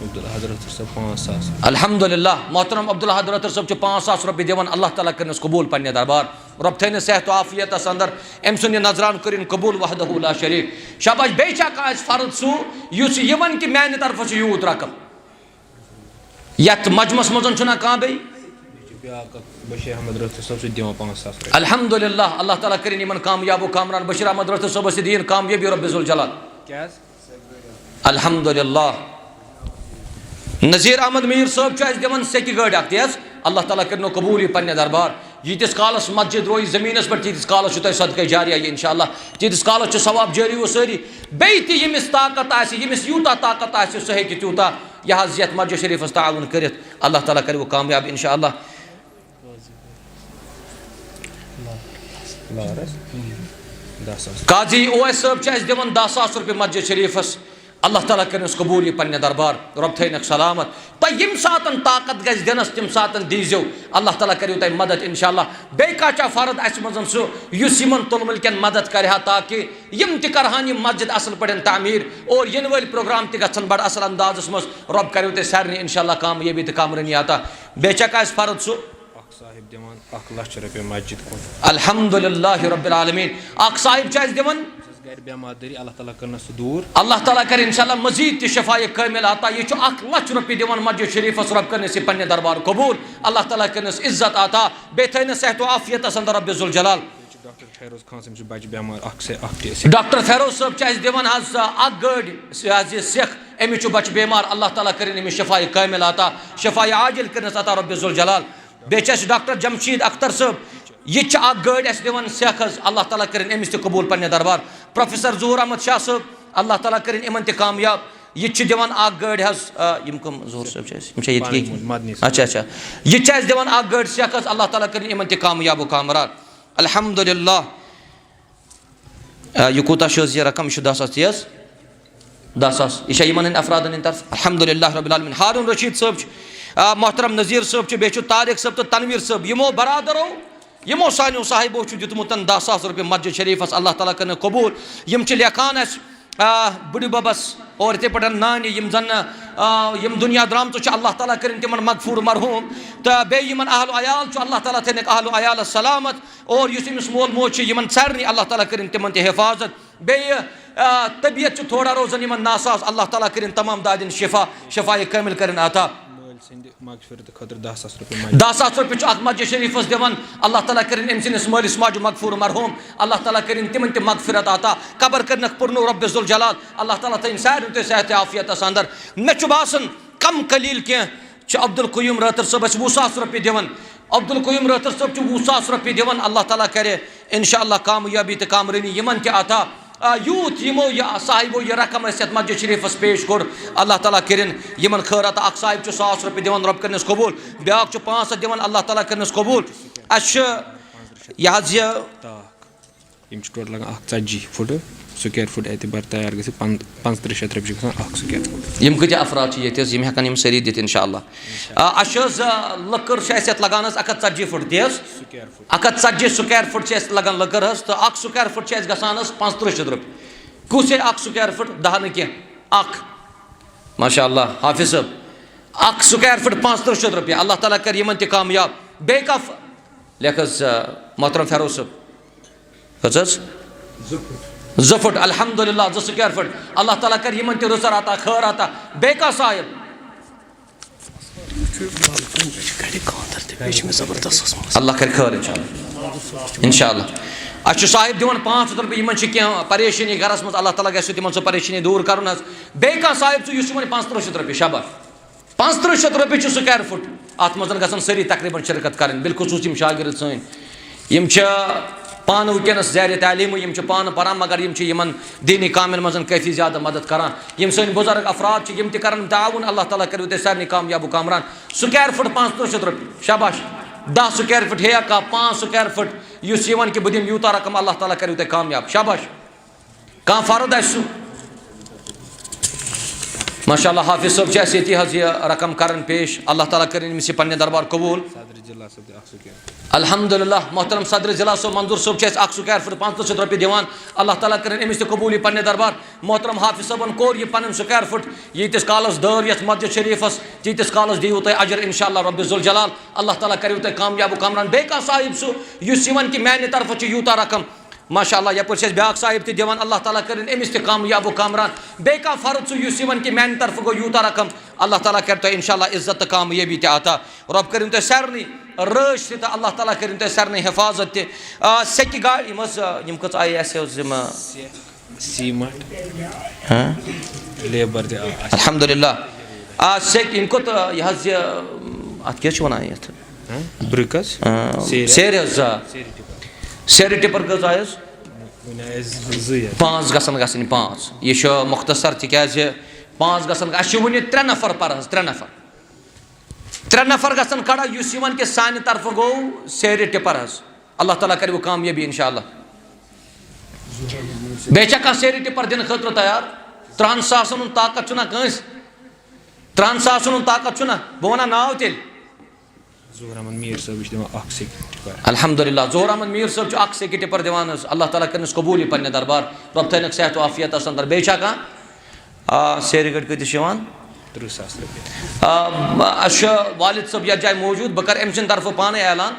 عبدالحضرت صٲب پانٛژھ ساس۔ الحمدللہ، محترم عبدالحضرت صٲب چھُ پانٛژھ ساس رۄپیہِ دِوان، اللہ تعالیٰ کٔرِنَس قبوٗل پنٛنہِ دربار۔ رۄب تھٲینَس صحت و عافیتَس اندر، أمۍ سُنٛد یہِ نذران کٔرِن قبوٗل وحدہ لا شریٖک۔ شاباش، بیٚیہِ چھا کانٛہہ اَسہِ فرد سُہ یُس یہِ وَنہِ کہِ میٛانہِ طرفہٕ چھُ یوٗت رقم؟ یَتھ مجمَس منٛز چھُنہ کانٛہہ بیٚیہِ؟ بیٛاکھ اکھ بشیر احمد رٲتھٕر صٲب، سُہ تہِ دِوان پانٛژھ ساس رۄپیہِ۔ الحمدللہ، اللہ تعالیٰ کٔرِنۍ یِمَن کامیاب و کامران۔ بشیر احمد رٲتھٕر صٲبَس تہِ دِیِن کامیٲبی رۄب ذوالجلال۔ کیٛاہ حظ؟ الحمدللہ۔ نذیر احمد میٖر صٲب چھُ اَسہِ دِوان سیٚکہِ گٲڑۍ اَکھ تہِ حظ۔ اللہ تعالیٰ کٔرِنو قبوٗل یہِ پنٛنہِ دربار۔ ییٖتِس کالس مسجد روزِ زٔمیٖنس پٮ۪ٹھ، تیٖتِس کالس چھُ تۄہہِ صدقے جاریہ یہِ، انشاءاللہ۔ تیٖتِس کالس چھُ ثواب جٲری و سٲری۔ بیٚیہِ تہِ ییٚمِس طاقت آسہِ، ییٚمِس یوٗتاہ طاقت آسہِ، سُہ ہیٚکہِ تیوٗتاہ، یہِ حظ، یتھ مسجد شریفس تعاوُن کٔرِتھ۔ اللہ تعالیٰ کرِ وۄنۍ کامیاب، انشاءاللہ۔ قاضی اویس صٲب چھِ اَسہِ دِوان دَہ ساس رۄپیہِ مسجد شریفس۔ اللہ تعالیٰ کٔرِنَس قبوٗل یہِ پننہِ دربار، رۄب تھٲینَکھ سلامت۔ تۄہہِ ییٚمہِ ساتَن طاقت گژھِ دِنَس، تَمہِ ساتَن دیٖزیو۔ اللہ تعالیٰ کٔرِو تۄہہِ مدد، انشاءاللہ۔ بیٚیہِ کانٛہہ چھا فرد اَسہِ منٛز سُہ، یُس یِمَن تُلمُلۍ کٮ۪ن مدد کَرِ ہا، تاکہِ یِم تہِ کَرٕہَن یہِ مسجد اَصٕل پٲٹھۍ تعمیٖر اور یِنہٕ وٲلۍ پروگرام تہِ گژھن بَڑٕ اَصٕل اندازَس منٛز۔ رۄب کَریو تۄہہِ سارنٕے انشاءاللہ کامیٲبی تہٕ کامرٲنی عطا۔ بیٚیہِ چھا کانٛہہ اَسہِ فرد سُہ؟ اکھ صاحب دِوان اکھ لچھ رۄپیہِ مسجد کُن۔ الحمدللہ رب العالمین۔ اکھ صاحب چھُ اَسہِ دِوان۔ یُس گرِ بٮ۪مار دٲری، اللہ تعالیٰ کٔرنَس سُہ دوٗر۔ اللہ تعالیٰ کرِ انشاءاللہ مزید تہِ شفایہِ کامل عطا۔ یہِ چھُ اکھ لچھ رۄپیہِ دِوان مسجد شریفس، رۄب کٔرنَس یہِ پننہِ دربار قبوٗل۔ اللہ تعالیٰ کٔرنَس عزت عطا۔ بیٚیہِ تھٲینَس صحت و عافیتس اندر رب ذوالجلال۔ بیٚیہِ چھُ ڈاکٹر فیروز خان صٲب چھُ بچہِ بٮ۪مار، اکھ سے اکھ ٹی سی۔ ڈاکٹر فیروز صٲب چھِ اَسہِ دِوان حظ اکھ گٲڑۍ، یہِ حظ یہِ سیٚکھ، أمِس چھُ بچہِ بٮ۪مار، اللہ تعالیٰ کٔرِنۍ أمِس شفایہِ کامل عطا، شفایہِ عاجل کٔرنَس عطا رب ذوالجلال۔ بیٚیہِ چھِ اَسہِ ڈاکٹر جمشید اختر صٲب، یہِ تہِ چھِ اَکھ گٲڑۍ اَسہِ دِوان سیٚکھ حظ، اللہ تعالیٰ کٔرِنۍ أمِس تہِ قبوٗل پننہِ دربار۔ پروفیسر ظہور احمد شاہ صٲب، اللہ تعالیٰ کٔرِنۍ یِمن تہِ کامیاب۔ یہِ تہِ چھِ دِوان اَکھ گٲڑۍ حظ، آ، یِم کٕم ظہور صٲب چھِ اَسہِ؟ یِم چھا ییٚتہِ پانَے کِنۍ؟ موٗدۍ، مدنی صٲب۔ اچھا، اچھا۔ یہِ تہِ چھِ اَسہِ دِوان اَکھ گٲڑۍ سیٚکھ حظ، اللہ تعالیٰ کٔرِنۍ یِمن تہِ کامیاب و کامران۔ الحمدللہ۔ آ، یہِ کوٗتاہ چھُ حظ یہِ رقم؟ یہِ چھُ دَہ ساس تہِ حظ؟ دَہ ساس۔ یہِ چھا یِمن ہٕنٛدۍ افرادن ہٕنٛدِ طرفہٕ؟ الحمدللہ رب العالمین۔ ہارون رشید صٲب چھُ، آ، محترم نذیر صٲب چھُ، بیٚیہِ چھُ طارق صٲب تہٕ تنویر صٲب۔ یِمو برادرو، یِمو سانیو صاحبو چھُ دیُتمُت دَہ ساس رۄپیہِ مسجد شریفس، اللہ تعالیٰ کٔرِنَکھ قبوٗل۔ یِم چھِ لیکھان اَسہِ، آ، بٕڈِ بَبَس اور یِتھَے پٲٹھۍ نانہِ، یِم زَن، آ، یِم دُنیا درٛامژٕ چھِ، اللہ تعالیٰ کٔرِنۍ تِمَن مغفوٗر مرحوٗم۔ تہٕ بیٚیہِ یِمَن اہل و عیال چھُ، اللہ تعالیٰ تھٲینَکھ اہل و عیالَس سلامت۔ اور یُس أمِس مول موج چھُ، یِمَن سارنٕے اللہ تعالیٰ کٔرِنۍ تِمَن تہِ حفاظت۔ بیٚیہِ، آ، طبیعت چھِ تھوڑا روزان یِمَن ناساز، اللہ تعالیٰ کٔرِنۍ تمام دادٮ۪ن شفا، شفایہِ کامل کٔرِنۍ عطا۔ مٲلۍ سٕنٛدِ مغفرت خٲطرٕ دَہ ساس رۄپیہِ مسجد۔ دَہ ساس رۄپیہِ چھُ اَتھ مسجد شریٖفَس دِوان۔ اللہ تعالیٰ کٔرِنۍ أمۍ سٕنٛدِس مٲلِس ماجہِ مغفوٗر مرحوٗم۔ اللہ تعالیٰ کٔرِنۍ تِمَن تہِ مغفرت عطا۔ قبر کٔرِنَکھ پُرنوٗر رب ذوالجلال۔ اللہ تعالیٰ تھٲیِن سارنٕے تۄہہِ صحت عافیتَس اندر۔ مےٚ چھُ باسان، کم قلیٖل کینٛہہ چھُ عبدالقیوم رٲتھٕر صٲب اَسہِ وُہ ساس رۄپیہِ دِوان۔ عبدالقیوم رٲتھٕر صٲب چھُ وُہ ساس رۄپیہِ دِوان۔ اللہ تعالیٰ کَرِ انشاءاللہ کامیٲبی تہٕ کامرٲنی یِمَن تہِ عطا۔ آ، یوٗت یِمو یہِ صاحبو یہِ رقم اَسہِ یَتھ مسجد شریٖفَس پیش کوٚر، اللہ تعالیٰ کٔرِنۍ یِمَن خٲر عطا۔ اَکھ صاحب چھُ ساس رۄپیہِ دِوان، رۄب کٔرِنَس قبوٗل۔ بیٛاکھ چھُ پانٛژھ ہَتھ دِوان، اللہ تعالیٰ کٔرِنَس قبوٗل۔ اَسہِ چھُ یہِ حظ یہِ تاکھ۔ یِم چھِ total لَگان اَکھ ژَتجی فُٹہٕ، square foot اعتبار تیار گٔژھِتھ پن-، پانٛژترٕٛہ شیٚتھ رۄپیہِ چھِ گژھان اَکھ square foot۔ یِم کۭتیٛاہ افراد چھِ ییٚتہِ حظ؟ یِم ہٮ۪کَن یِم سٲری دِتھ انشاءاللہ۔ آ، اَسہِ چھِ حظ، آ، لٔکٕر چھِ اَسہِ یَتھ لَگان حظ اَکھ ہَتھ ژَتجی فُٹ، تی حظ؟ Square foot۔ اَکھ ہَتھ ژَتجی square foot چھِ اَسہِ لَگان لٔکٕر حظ، تہٕ اَکھ square foot چھِ اَسہِ گژھان حظ پانٛژترٕٛہ شیٚتھ رۄپیہِ۔ کُس ہے اَکھ square foot؟ دَہ نہٕ کینٛہہ، اَکھ۔ ماشاء اللہ، حافظ صٲب، اَکھ square foot پانٛژترٕٛہ شیٚتھ رۄپیہِ۔ اللہ تعالیٰ کَرِ یِمَن تہِ کامیاب۔ بیٚیہِ کانٛہہ ف-، لیکھ حظ، آ، محترم فیروز صٲب۔ کٔژ حظ؟ زٕ فُٹ۔ الحمدللہ، زٕ square foot۔ اللہ تعالیٰ کَرِ یِمَن تہِ رٕژَر عطا، خٲر عطا۔ بیٚیہِ کانٛہہ صاحب؟ اللہ کَرِ خٲر انشاءاللہ۔ انشاءاللہ۔ اَسہِ چھُ صاحب دِوان پانٛژھ ہَتھ رۄپیہِ، یِمَن چھِ کینٛہہ پریشٲنی گَرَس منٛز، اللہ تعالیٰ گژھِ تِمَن سُہ پریشٲنی دوٗر کَرُن حظ۔ بیٚیہِ کانٛہہ صاحب چھُ، یُس یِمَن پانٛژترٕٛہ شیٚتھ رۄپیہِ، شاباش۔ پانٛژترٕٛہ شیٚتھ رۄپیہِ چھُ square foot۔ اَتھ منٛز گژھن سٲری تقریباً شرکت کَرٕنۍ، بالخصوٗص یِم شاگرد سٲنۍ۔ یِم چھِ پانہٕ وٕنکیٚنَس زیر تعلیٖمٕے، یِم چھِ پانہٕ پَران، مگر یِم چھِ یِمَن دینی کامٮ۪ن منٛز کٲفی زیادٕ مدد کَران۔ یِم سٲنۍ بُزرگ افراد چھِ، یِم تہِ کَرَن تعاوُن، اللہ تعالیٰ کٔرِو تُہۍ سارنٕے کامیاب و کامران۔ Square foot پانٛژترٕٛہ شیٚتھ رۄپیہِ، شاباش۔ دَہ square foot ہیٚیا کانٛہہ، پانٛژھ square foot، یُس یِوان کہِ بہٕ دِمہٕ یوٗتاہ رقم، اللہ تعالیٰ کَرِو تۄہہِ کامیاب، شاباش۔ کانٛہہ فرد آسہِ سُہ؟ ماشاءاللہ، حافظ صٲب چھِ اَسہِ ییٚتی حظ یہِ رقم کران پیش۔ اللہ تعالیٰ کٔرِنۍ أمِس یہِ پننہِ دربار قبوٗل۔ صدر ضلع صٲب تہِ اکھ square۔ الحمدللہ، محترم صدر ضلع صٲب منظور صٲب چھِ اَسہِ اکھ square foot پانٛژترٕٛہ شیٚتھ رۄپیہِ دِوان۔ اللہ تعالیٰ کٔرِنۍ أمِس تہِ قبوٗل یہِ پننہِ دربار۔ محترم حافظ صٲبن کوٚر یہِ پنُن square foot۔ ییٖتِس کالس دٲر یَتھ مسجد شریٖفس، تیٖتِس کالس دِیِو تُہۍ اجر انشاءاللہ رب ذوالجلال۔ اللہ تعالیٰ کٔرِو تۄہہِ کامیاب و کامران۔ بیٚیہِ کانٛہہ صاحب سُہ، یُس یہِ وَنہِ کہِ میانہِ طرفہٕ چھُ یوٗتاہ رقم، ماشاءاللہ، یَپٲرۍ چھِ اَسہِ بیٛاکھ صاحب تہِ دِوان، اللہ تعالیٰ کٔرِنۍ أمِس تہِ کامیاب و کامران۔ بیٚیہِ کانٛہہ فرد چھُ، یُس یہِ وَنہِ کہِ میٛانہِ طرفہٕ گوٚو یوٗتاہ رقم، اللہ تعالیٰ کَرِ تۄہہِ اِنشاءاللہ عزت تہٕ کامیٲبی تہِ عطا۔ رۄب کٔرِنۍ تۄہہِ سارنٕے رٲچھ تہِ تہٕ اللہ تعالیٰ کٔرِنۍ تۄہہِ سارنٕے حفاظت تہِ۔ آ، سیٚکہِ گاڑِ، یِم حظ، آ، یِم کٔژ آیہِ اَسہِ حظ یِم، آ، سیٖمَٹھ، ہاں؟ لیبَر تہِ آ، اَسہِ۔ الحمدللہ۔ آ، سیٚکہِ، یِم کوٚت، آ، یہِ حظ یہِ، اَتھ کیٛاہ چھِ وَنان یَتھ؟ برک حظ؟ آ، سیرِ۔ سیرِ حظ، آ۔ سیرِ ٹِپر۔ سیرِ ٹِپر کٔژ آیہِ حظ؟ وۄنۍ آیہِ اَسہِ زٕ، زٕ یَتھ۔ پانٛژھ گژھن گژھٕنۍ، پانٛژھ۔ یہِ چھُ مۄختصر، تِکیٛازِ پانٛژھ گژھن، اَسہِ چھِ وُنہِ ترٛےٚ نفر پَرٕ حظ، ترٛےٚ نفر۔ ترٛےٚ نفر گژھن کھڑا، یُس یِمن کہِ سانہِ طرفہٕ گوٚو سیرِ ٹِپر حظ۔ اللہ تعالیٰ کَرِ وۄنۍ کامیٲبی اِنشاءاللہ۔ بیٚیہِ چھا کانٛہہ سیرِ ٹِپر دِنہٕ خٲطرٕ تیار؟ ترٛہَن ساسَن ہُنٛد طاقت چھُنہ کٲنٛسہِ؟ ترٛہَن ساسَن ہُنٛد طاقت چھُنہ؟ بہٕ وَنہ ناو تیٚلہِ۔ ظہور احمد میٖر صٲب چھِ دِوان اَکھ سیٚکہِ ٹِپر۔ الحمدللہ، ظہور احمد میٖر صٲب چھُ اَکھ سیٚکہِ ٹِپر دِوان حظ۔ اللہ تعالیٰ کٔرِنَس قبوٗل یہِ پنٛنہِ دربار۔ رۄب تھٲینَکھ صحت و عافیتَس اندر۔ بیٚیہِ چھا کانٛہہ؟ آ، سیرِ گٲڑۍ کۭتِس چھِ یِوان؟ تٕرٛہ ساس رۄپیہِ۔ آ، اَسہِ چھُ والد صٲب یَتھ جایہِ موٗجوٗد، بہٕ کَرٕ أمۍ سٕنٛدِ طرفہٕ پانَے اعلان۔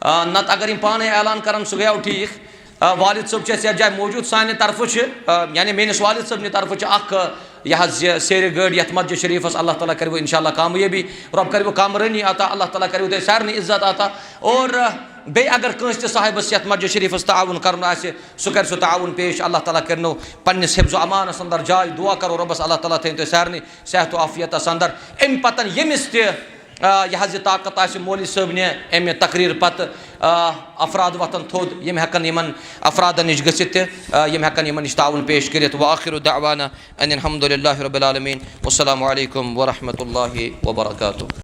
آ، نَتہٕ اگر یِم پانَے اعلان کَرَن، سُہ گٔیو ٹھیٖک۔ آ، والد صٲب چھِ اَسہِ یَتھ جایہِ موٗجوٗد۔ سانہِ طرفہٕ چھِ، آ، یعنی میٛٲنِس والد صٲبنہِ طرفہٕ چھِ اَکھ، آ، یہِ حظ یہِ سیرِ گٲڑۍ یَتھ مسجد شریٖفَس۔ اللہ تعالیٰ کَرِ وۄنۍ اِنشاء اللہ کامیٲبی، رۄب کَرِ وۄنۍ کامرٲنی عطا، اللہ تعالیٰ کَرِ وۄنۍ تۄہہِ سارنٕے عزت عطا۔ اور، آ، بیٚیہِ اگر کٲنٛسہِ تہِ صاحبَس یَتھ مسجد شریٖفَس تعاوُن کَرُن آسہِ، سُہ کَرِ سُہ تعاوُن پیش۔ اللہ تعالیٰ کَرِنو پنٛنِس حفظ و امانَس اندر جاے۔ دُعا کَرو رۄبَس، اللہ تعالیٰ تھٲیِن تۄہہِ سارنٕے صحت و عافیتَس اندر۔ اَمہِ پَتَن ییٚمِس تہِ آ، یہِ حظ یہِ طاقت آسہِ مولوی صٲبنہِ اَمہِ تقریٖر پتہٕ، آ، افراد وۄتھن تھوٚد، یِم ہٮ۪کن یِمن افرادن نِش گٔژھِتھ تہِ، آ، یِم ہٮ۪کن یِمن نِش تعاوُن پیش کٔرِتھ۔ وآخر دعوانا ان الحمد للہ رب العالمین۔ والسلام علیکم ورحمۃ اللہ وبرکاتہ۔